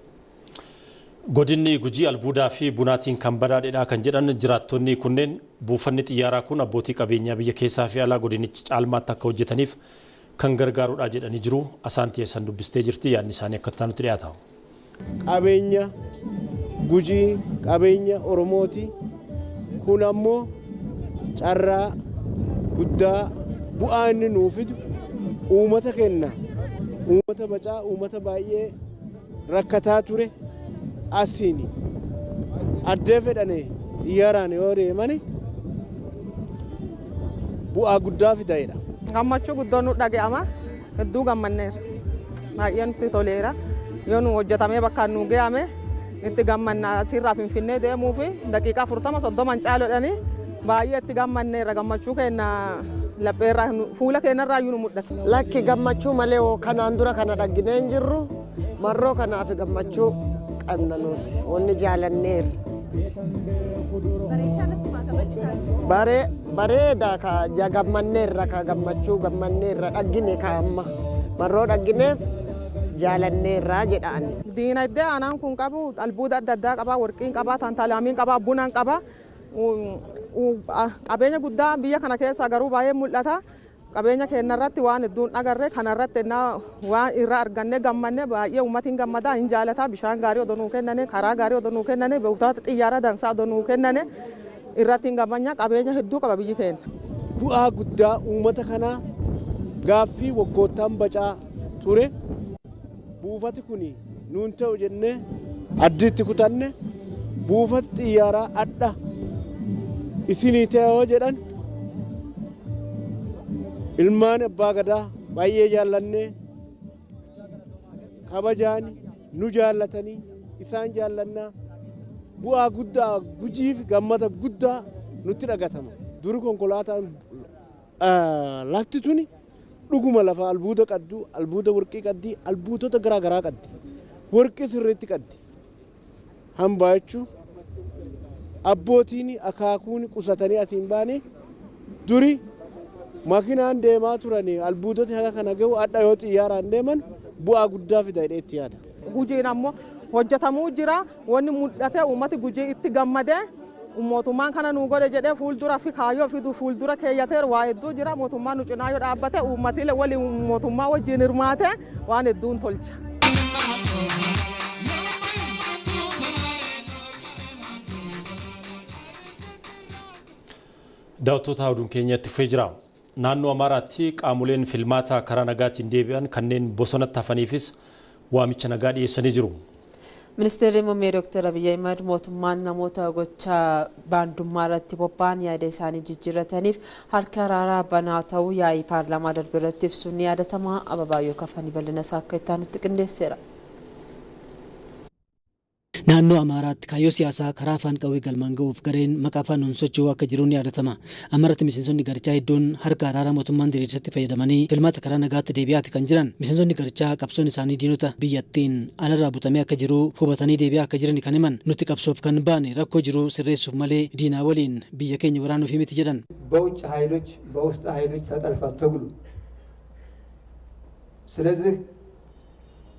Godinni Gujii albuudaa fi bunaatiin kan badhaadheedha kan jedhan jiraattonni kunneen, buufanni xiyyaaraa kun abbootii qabeenyaa biyya keessaa fi alaa godinichi caalmaatti akka hojjetaniif kan gargaarudha jedhanii jiru. Asaantii san dubbistee jirti, yaadni isaanii akka itti dhiyaata. Qabeenya Gujii qabeenya Oromooti. Kun ammoo carraa guddaa bu'aa inni nuu fidu uummata kenna. Uummata bacaa, uummata baay'ee rakkataa ture asiin addee fedhane xiyyaaraan yoo deemani bu'aa guddaa fida'edha. Gammachuu guddoon nu dhaga'ama. Hedduu gammanneera. Baay'ee nutti toleera. Yoo nu hojjetamee bakka nu ga'ame itti gammanna. Asirraa Finfinnee deemuu fi daqiiqaa 40 30 caalodhani baay'ee itti gammanneera. Gammachuu keenya lapheerraa fuula keenyarraa iyyuu nu mul'ata. Lakki, gammachuu malee kanaan dura kana dhagginee hin jirru. Marroo kanaaf gammachuu qabna nuti wanni jaalanneerra. Bareeda ka gammanneerra, ka gammachuu gammanneerra dhaggine, ka amma marroo dhaggineef jaalanneerraa jedhaani. Diinagdee aanaan kun qabu albuuda adda addaa qaba, warqiin qaba, tantalaamiin qaba, bunaan qaba. Qabeenya guddaa biyya kana keessa garuu baay'ee mul'ata. Qabeenya keenya irratti waan hedduun agarre kanarratti waan irraa arganne gammanne. Baay'ee uummatiin gammadaa hin jaalata. Bishaan gaarii odoo nuu kennane, karaa gaarii odoo nuu kennane, buufata xiyyaara dansaa odoo nuu kennane irratti hin gammanya. Qabeenya hedduu qaba biyyi keenya. Bu'aa guddaa uummata kanaa gaaffii waggoottan bacaa ture, buufati kun nuun ta'u jennee addiitti kutanne, buufati xiyyaaraa adha isinii ta'oo jedhan, ilmaan abbaa gadaa baay'ee jaallannee kabajaan nu jaallatanii isaan jaallannaa, bu'aa guddaa Gujiif gammada guddaa nutti dhagatama. Duri konkolaataan lafti tuni dhuguma lafa albuuda qabdu, albuuda warqii qabdi, albuutota garaa garaa qabdi. Warqii sirriitti qabdi. Hambaa jechuun abbootiin akaakuun qusatanii asiin baane duri makinaan deemaa turan albuudota haga kana gahu, adha yoo xiyyaaraan deeman bu'aa guddaa fida jedhee itti yaada. Gujiin ammoo hojjetamuu jira. Wanni mul'ate uummati Gujii itti gammadee mootummaan kana nu godhe jedhee fuuldura fi kaayyoo fidu fuuldura keeyyateeru waa hedduu jira. Mootummaan nu cinaa yoo dhaabbate, uummatiilee waliin mootummaa wajjin hirmaate waan hedduun tolcha. Daawwattoota, oduun keenya itti fufee jira. Naannoo Amaaraatti qaamoleen filmaata karaa nagaatiin deebi'an kanneen bosonatti hafaniifis waamicha nagaa dhiyeessanii jiru. Ministeerri Muummee Dr. Abiyyi Ahimad mootummaan namoota gocha baandummaa irratti bobba'an yaada isaanii jijjiirrataniif harka araaraa banaa ta'uu yaa'ii paarlaamaa darbe irratti ibsuun ni yaadatama. Ababaayyoo Kafanii bal'ina isaa akka itti aanutti qindeesseera. Naannoo Amaaraatti kaayyoo siyaasaa karaa afaan qawwee galmaan ga'uuf gareen maqaa Faannoon socho'uu akka jiru ni yaadatama. Amarratti miseensonni garichaa hedduun harka araaraa mootummaan diriirsatti fayyadamanii filmaata karaa nagaatti deebi'aati kan jiran. Miseensonni garichaa qabsoon isaanii diinota biyyattiin alarraa butamee akka jiru hubatanii deebi'aa akka jiran kan himan. Nuti qabsoof kan baane rakkoo jiru sirreessuuf malee diinaa waliin biyya keenya waraanuuf miti jedhan. በውጭ ኃይሎች በውስጥ ኃይሎች ተጠልፏል ትግሉ። ስለዚህ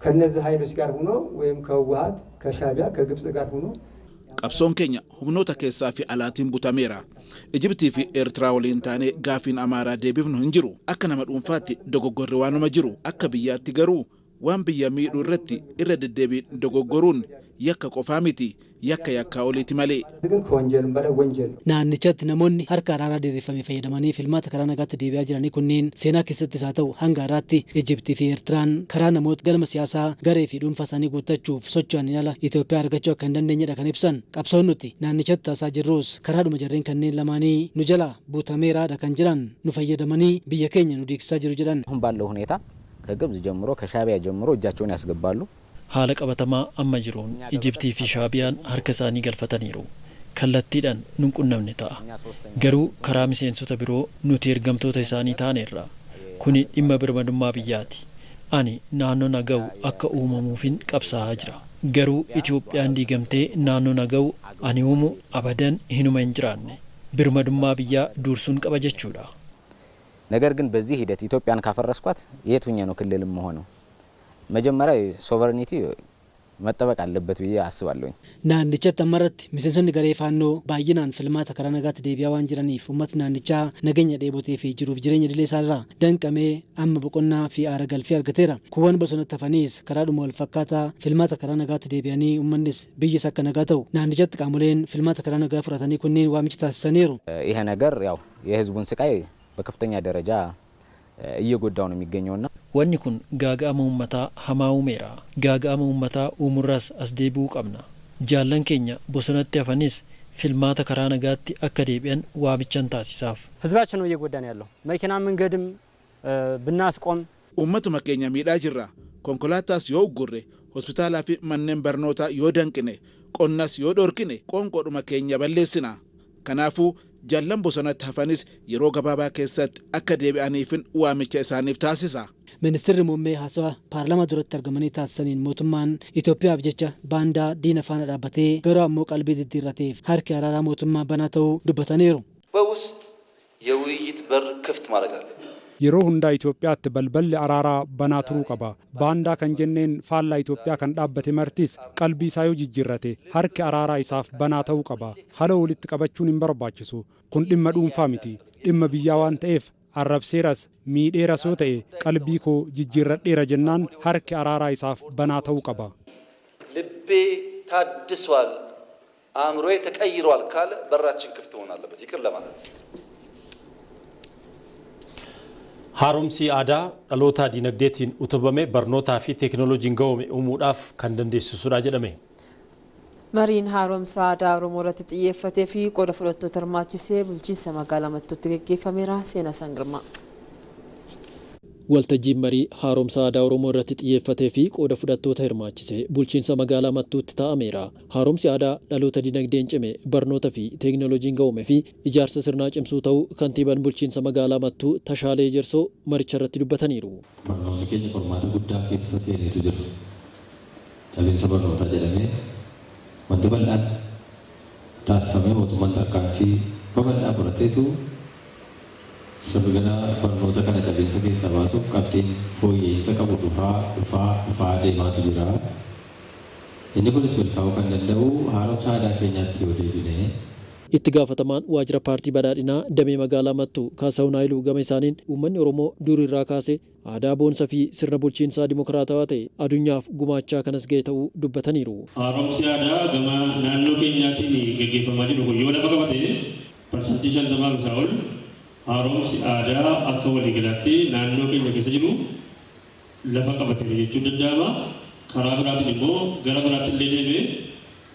ከነዚህ ኃይሎች ጋር ሆኖ ወይም ከህወሓት፣ ከሻዕቢያ፣ ከግብፅ ጋር ሆኖ Qabsoon keenya humnoota keessaa fi alaatiin butameera. Ijibtii fi Eertiraa waliin taanee gaafiin Amaaraa deebifnu hin jiru. Akka nama dhuunfaatti dogoggorri waanuma jiru. Akka biyyaatti garuu waan biyya miidhuu irratti irra deddeebiin dogoggoruun yakka qofaa miti, yakka yakkaa oliiti malee. ግን ከወንጀልም በላይ ወንጀል ነው። Naannichatti namoonni harka araaraa diriirfame fayyadamanii filmaata karaa nagaatti deebi'aa jiranii kunneen seenaa keessattis haa ta'u hanga har'aatti Ijiptii fi Eertiraan karaa namoota galma siyaasaa garee fi dhuunfaa isaanii guuttachuuf socho'aniin ala Itoophiyaa argachuu akka hin dandeenyedha kan ibsan. Qabsoon nuti naannichatti taasisaa jirrus karaadhuma jarreen kanneen lamaanii nu jala buutameeraadha kan jiran nu fayyadamanii biyya keenya nu diigsisaa jiru jedhan. አሁን ባለው ሁኔታ ከግብጽ ጀምሮ ከሻዕቢያ ጀምሮ እጃቸውን ያስገባሉ። Haala qabatamaa amma jiruun Ijibtii fi Shaabiyaan harka isaanii galfataniiru. Kallattiidhaan nun qunnamne ta'a. Garuu karaa miseensota biroo nuti ergamtoota isaanii taaneerra. Kuni dhimma birmadummaa biyyaati. Ani naannoo naga'u akka uumamuufin qabsaa'aa jira. Garuu Itoophiyaan diigamtee naannoo naga'u ani uumu abadan hinuma hin jiraanne. Birmadummaa biyyaa dursuun qaba jechuudha. ነገር ግን በዚህ ሂደት ኢትዮጵያን ካፈረስኳት የት ሁኜ ነው ክልል የምሆነው? መጀመሪያ ሶቨርኒቲ መጠበቅ አለበት ብዬ አስባለሁኝ። Naannichatti ammarratti miseensonni garee faannoo baay'inaan filmaata karaa nagaatti deebi'aa waan jiraniif uummatni naannichaa nageenya dheebotee fi jiruuf jireenya idilee isaarraa danqamee amma boqonnaa fi aara galfii argateera. Kuuwwan bosonatti hafanis karaadhuma wal fakkaataa filmaata karaa nagaatti deebi'anii uummannis biyyis akka nagaa ta'u naannichatti qaamoleen filmaata karaa nagaa fudhatanii kunneen waamicha taasisaniiru. ይሄ ነገር ያው የህዝቡን ስቃይ በከፍተኛ ደረጃ እየጎዳው ነው የሚገኘውና Wanni kun gaaga'ama uummataa hamaa uumeera. Gaaga'ama uummataa uumurraas as deebi'uu qabna. Jaallan keenya bosonatti hafanis filmaata karaa nagaatti akka deebi'an waamichan taasisaaf. ህዝባችን ነው እየጎዳን ያለው። መኪና መንገድም ብናስቆም Uummatuma keenya miidhaa jirra. Konkolaataas yoo uggurre, hospitaalaa fi manneen barnootaa yoo danqine, qonnas yoo dhorkine, qoonqoodhuma keenya balleessina. Kanaafuu jaallan bosonatti hafanis yeroo gabaabaa keessatti akka deebi'aniifin waamicha isaaniif taasisa. Ministeerri muummee haasawaa paarlaamaa duratti argamanii taasisaniin mootummaan Itoophiyaaf jecha baandaa diina faana dhaabbatee garuu ammoo qalbii diddiirrateef harki araaraa mootummaa banaa ta'uu dubbataniiru. በውስጥ የውይይት በር ክፍት ማድረግ አለብን። Yeroo hundaa Itoophiyaatti balballi araaraa banaa turuu qaba. Baandaa kan jenneen faallaa Itoophiyaa kan dhaabbate martis qalbii isaa yoo jijjiirrate harki araaraa isaaf banaa ta'uu qaba. Hala walitti qabachuun hin barbaachisu. Kun dhimma dhuunfaa miti. Dhimma biyyaa waan ta'eef arrabseeras miidheeras yoo ta'e qalbii koo jijjiirradheera jennaan harki araaraa isaaf banaa ta'uu qaba. ልቤ ታድሷል፣ አእምሮዬ ተቀይሯል ካለ በራችን ክፍት መሆን አለበት ይቅር ለማለት። Haaromsi aadaa dhaloota dinagdeetiin utubame barnootaa fi teekinooloojiin gahome uumuudhaaf kan dandeessisudha jedhame. Mariin haaromsa aadaa Oromoo irratti xiyyeeffatee fi qooda fudhattoota hirmaachisee bulchiinsa magaalaa Mattuutti gaggeeffameera. Seenaa Sangirmaa. Waltajjiin marii haaromsa aadaa Oromoo irratti xiyyeeffatee fi qooda fudhattoota hirmaachise bulchiinsa magaalaa Mattuutti taa'ameera. Haaromsi aadaa dhaloota dinagdeen cime, barnoota fi teekinooloojiin gahome fi ijaarsa sirnaa cimsuu ta'uu kantiibaan bulchiinsa magaalaa Mattuu Tashaalee Ejersoo maricha irratti dubbataniiru. Barnoonni keenya qormaata guddaa keessa seeneetu jira. Cabinsa barnootaa jedhamee wanti bal'aan taasifamee mootummaan tarkaanfii babal'aa fudhateetu sirna barnoota kana cabinsa keessaa baasuuf qabxiin fooyya'insa qabu dhufaa dhufaa dhufaa deemaatu jira. Inni kunis milkaa'uu kan danda'u haaromsa aadaa keenyaatti yoo deebine. Itti gaafatamaan waajjira paartii badhaadhinaa damee magaalaa Mattuu Kaasahuun Haayiluu gama isaaniin uummanni Oromoo dur irraa kaasee aadaa boonsaa fi sirna bulchiinsaa dimokiraatawaa ta'e addunyaaf gumaachaa kanas ga'e ta'uu dubbataniiru. Haaromsi aadaa gama naannoo keenyaatiin gaggeeffamaa jiru kun yoo lafa qabate 50% isaa ol haaromsi aadaa akka waliigalaatti naannoo keenya keessa jiru lafa qabate jechuun danda'ama. Karaa biraatiin immoo gara biraatti illee deemee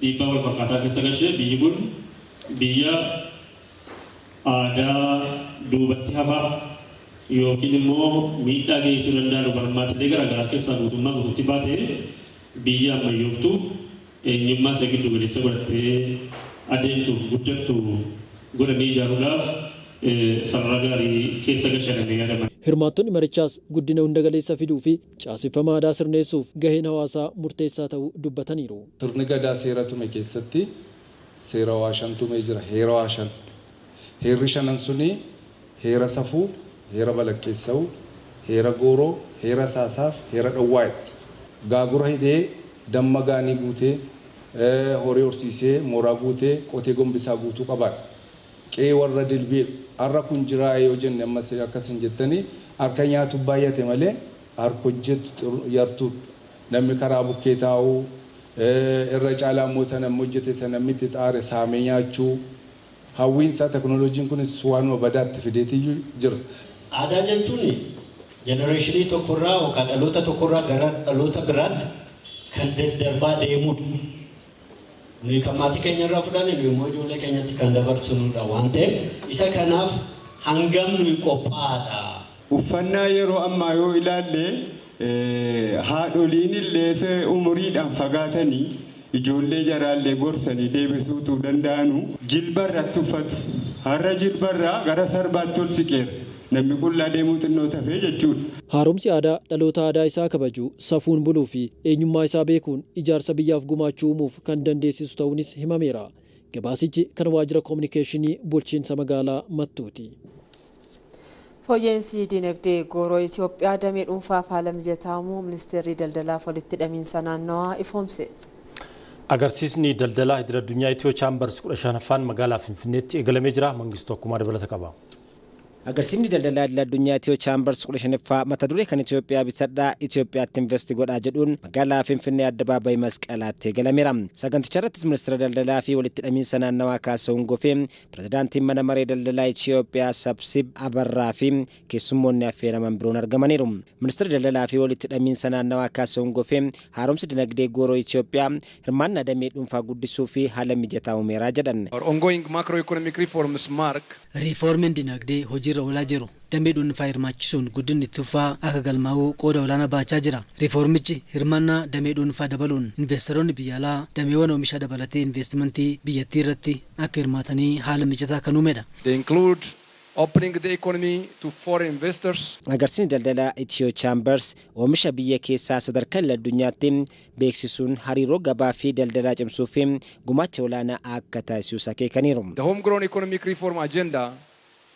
dhiibbaa wal fakkaataa keessa gashee biyyi kun biyya aadaa duubatti hafaa yookiin immoo miidhaa geessisuu danda'an barmaatilee garaagaraa keessaa guutummaa guutuutti baatee biyya ammayyooftu eenyummaa ishee giddu galeessa godhattee adeemtuuf guddattu godhanii ijaaruudhaaf sarara gaarii keessa gashananii yaadaman. Hirmaattonni marichaas guddina hunda galeessa fiduu fi caaseffama aadaa sirneessuuf gaheen hawaasaa murteessaa ta'uu dubbataniiru. Sirni gadaa seera tume keessatti seera waa shan tumee jira. Heera waa shan. Heerri shanan suni heera safuu, heera balaqqeessa'uu, heera gooroo, heera saasaaf, heera dhowwaa'edha. Gaagura hidhee damma gaanii guutee horii horsiisee mooraa guutee qotee gombisaa guutuu qabaadha. Qe'ee warra dilbii har'a kun jiraa yoo jenne ammas akkas hin jettanii harka nyaatu baay'ate malee harka hojjetu yartuu namni karaa bukkee taa'uu irra caalaa immoo sana hojjete sana itti xaare saamee nyaachuu hawwiinsaa teknooloojiin kunis waanuma badaatti fideetiyyuu jira. Aadaa jechuun jenereeshinii tokkorraa yookaan dhaloota tokkorraa gara dhaloota biraatti kan daddarbaa deemudha. Nuyi kan maatii keenyarraa fudhanne nuyi immoo ijoollee keenyatti kan dabarsinudha waan ta'eef isa kanaaf hangam nuyi qophaa'aadha. Uffannaa yeroo ammaa yoo ilaalle haadholiin illee umuriidhaan fagaatanii ijoollee jaraallee gorsanii deebisuutu danda'anu jilbarratti uffatu. Har'a jilbarraa gara sarbaatti ol siqeera. Namni qullaa deemuu xinnoo tafee jechuudha. Haaromsi aadaa dhaloota aadaa isaa kabaju, safuun buluu fi eenyummaa isaa beekuun ijaarsa biyyaaf gumaachuu uumuuf kan dandeessisu ta'uunis himameera. Gabaasichi kan waajjira koominikeeshinii bulchiinsa magaalaa Mattuuti. Fooyya'insi dinagdee gooroo Itoophiyaa damee dhuunfaaf haala mijataa uumuu ministeerri daldalaaf walitti hidhamiinsa naannawaa ifoomse. Agarsiisni daldalaa idil addunyaa Itiyoo Chaambars 15ffaan magaalaa Finfinneetti eegalamee jira. Mangistuu Akkumaa dabalata qaba. Agarsiifni daldalaa idil addunyaa Itiyoo Chaambars 15ffaa mata duree kan Itoophiyaa bitadhaa Itoophiyaatti investi godhaa jedhuun magaalaa Finfinnee addabaabayii Masqalaatti eegalameera. Saganticha irrattis ministeera daldalaa fi walitti hidhamiinsa naannawaa Kaasawun Gofee, pirezidaantiin mana maree daldalaa Itoophiyaa Sabsib Abarraa fi keessummoonni affeeraman biroon argamaniiru. Ministeerri daldalaa fi walitti hidhamiinsa naannawaa Kaasawun Gofee haaromsi dinagdee gooroo Itoophiyaa hirmaannaa damee dhuunfaa guddisuu fi haala mijataa uumeeraa jedhan. Ongoing macroeconomic reforms mark Riiformiin dinagdee hojiirra oolaa jiru damee dhuunfaa hirmaachisuun guddinni itti fufaa akka galmaa'uu qooda olaanaa baachaa jira. Riiformichi hirmaannaa damee dhuunfaa dabaluun investoroonni biyya alaa dameewwan oomishaa dabalatee investimentii biyyattii irratti akka hirmaatanii haala mijataa kan uumedha. They include opening the economy to foreign investors. Agarsiisni daldalaa Itiyoo Chaambers oomisha biyya keessaa sadarkaa idil addunyaatti beeksisuun hariiroo gabaa fi daldalaa cimsuu fi gumaacha olaanaa akka taasisus akeekaniiru. The homegrown economic reform agenda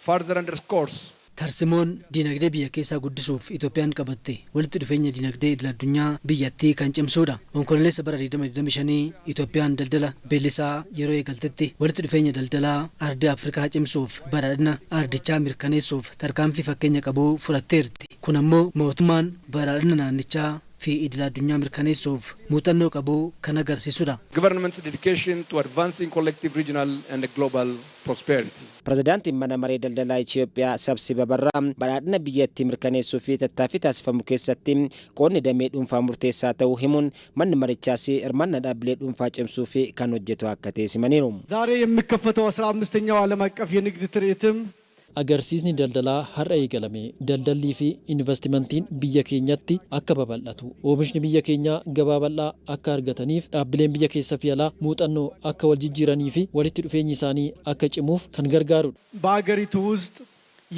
further underscores Tarsimoon dinagdee biyya keessaa guddisuuf Itoophiyaan qabatte walitti dhufeenya dinagdee idil addunyaa biyyattii kan cimsuudha. Onkololeessa bara 2025 Itoophiyaan daldala bilisaa yeroo eegaltetti walitti dhufeenya daldalaa ardii Afrikaa cimsuuf badhaadhina ardichaa mirkaneessuuf tarkaanfii fakkeenya qabu fudhatteerti. Kun ammoo mootummaan badhaadhina naannichaa fi idil addunyaa mirkaneessuuf muuxannoo qabu kan agarsiisudha. Government's dedication to advancing collective regional and global prosperity. Pirezidaantiin mana maree daldalaa Itoophiyaa Sabsib Abarraa badhaadhina biyyattii mirkaneessuu fi tattaaffii taasifamu keessatti qoodni damee dhuunfaa murteessaa ta'uu himuun manni marichaas hirmaannaa dhaabbilee dhuunfaa cimsuu fi kan hojjetu akka ta'e simaniiru. ዛሬ የሚከፈተው 15ኛው ዓለም አቀፍ የንግድ ትርኢትም Agarsiisni daldalaa har'a eegalame daldallii fi investimentiin biyya keenyatti akka babal'atu oomishni biyya keenyaa gabaa bal'aa akka argataniif dhaabbileen biyya keessa fi alaa muuxannoo akka wal jijjiiranii fi walitti dhufeenyi isaanii akka cimuuf kan gargaarudha. በአገሪቱ ውስጥ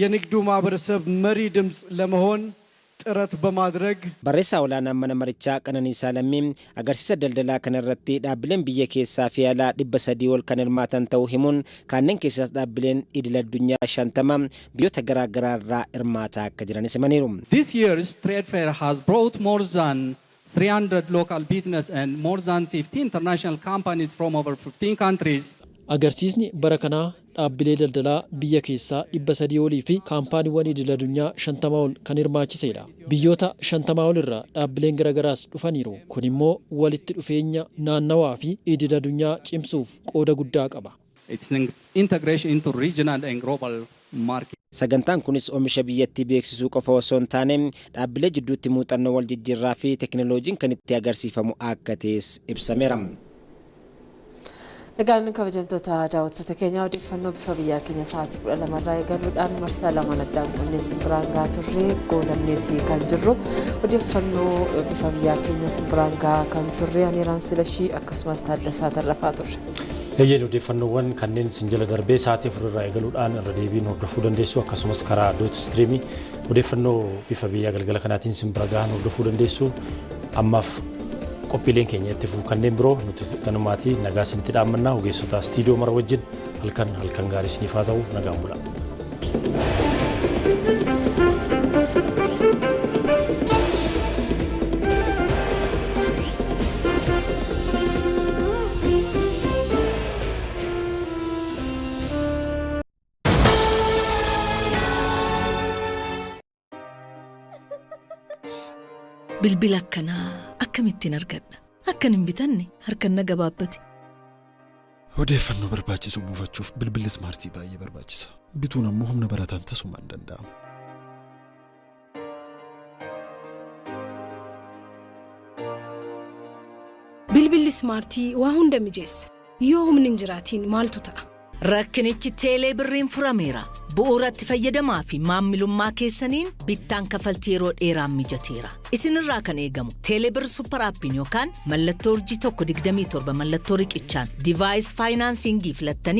የንግዱ ማህበረሰብ መሪ ድምፅ ለመሆን ጥረት በማድረግ Barreessaa olaanaan mana marichaa Qananiisaa Lammii agarsiisa daldalaa kanarratti dhaabbileen biyya keessaa fi alaa 300 ol kan hirmaatan ta'uu himuun kanneen keessaas dhaabbileen idil addunyaa 50 biyyoota garaa garaa irraa hirmaataa akka jiranis himaniiru. This year's trade fair has brought more than 300 local business and more than 50 international companies from over 15 countries. Agarsiisni bara kanaa dhaabbilee daldalaa biyya keessaa 300 olii fi kaampaaniiwwan idil addunyaa 50 ol kan hirmaachisedha. Biyyoota 50 ol irraa dhaabbileen garaagaraas dhufaniiru. Kun immoo walitti dhufeenya naannawaa fi idil addunyaa cimsuuf qooda guddaa qaba. It's an integration into regional and global market. Sagantaan kunis oomisha biyyattii beeksisuu qofa osoo hin taane dhaabbilee jidduutti muuxannoo wal jijjiirraa fi teekinooloojiin kan itti agarsiifamu akka ta'es ibsameera. Egaan kabajamtoota daawwattoota keenyaa odeeffannoo bifa biyyaa keenya sa'aatii 12 irraa eegaluudhaan marsaa lamaan addaan qonnee simbiraan gahaa turre goolamneeti kan jirru odeeffannoo bifa biyyaa keenya simbiraan gahaa kan turre Aniraan Silashii akkasumas Taaddasaa Tarrafaa turre. Eeyyeen odeeffannoowwan kanneen sin jala darbee sa'aatii 4 irraa eegaluudhaan irra deebiin hordofuu dandeessu akkasumas karaa doot istiriimii odeeffannoo bifa biyyaa galgala kanaatiin simbira gahan hordofuu dandeessu ammaaf qophiileen keenya itti fufu kanneen biroo nuti ganumaatii nagaa isinitti dhaammannaa ogeessota istiidiyoo mara wajjin halkan halkan gaarii isiniif haa ta'u nagaan bulaa. Bilbila akkanaa akkamittiin argadha? Akkan hin bitanne harkaan na gabaabbate. Odeeffannoo barbaachisu buufachuuf bilbilli ismaartii baay'ee barbaachisa. Bituun ammoo humna barataan tasuma hin danda'amu. Bilbilli ismaartii waa hunda mijeessa. Yoo humni hin jiraatiin maaltu ta'a? Rakkinichi teelee birriin furameera. Bu'uuratti fayyadamaa fi maamilummaa keessaniin bittaan kaffaltii yeroo dheeraan mijateera. Isinirraa kan eegamu teelee birr supper aappiin yookaan mallattoo urjii 127 mallattoo riqichaan diivaayis faayinaansiingii filattanii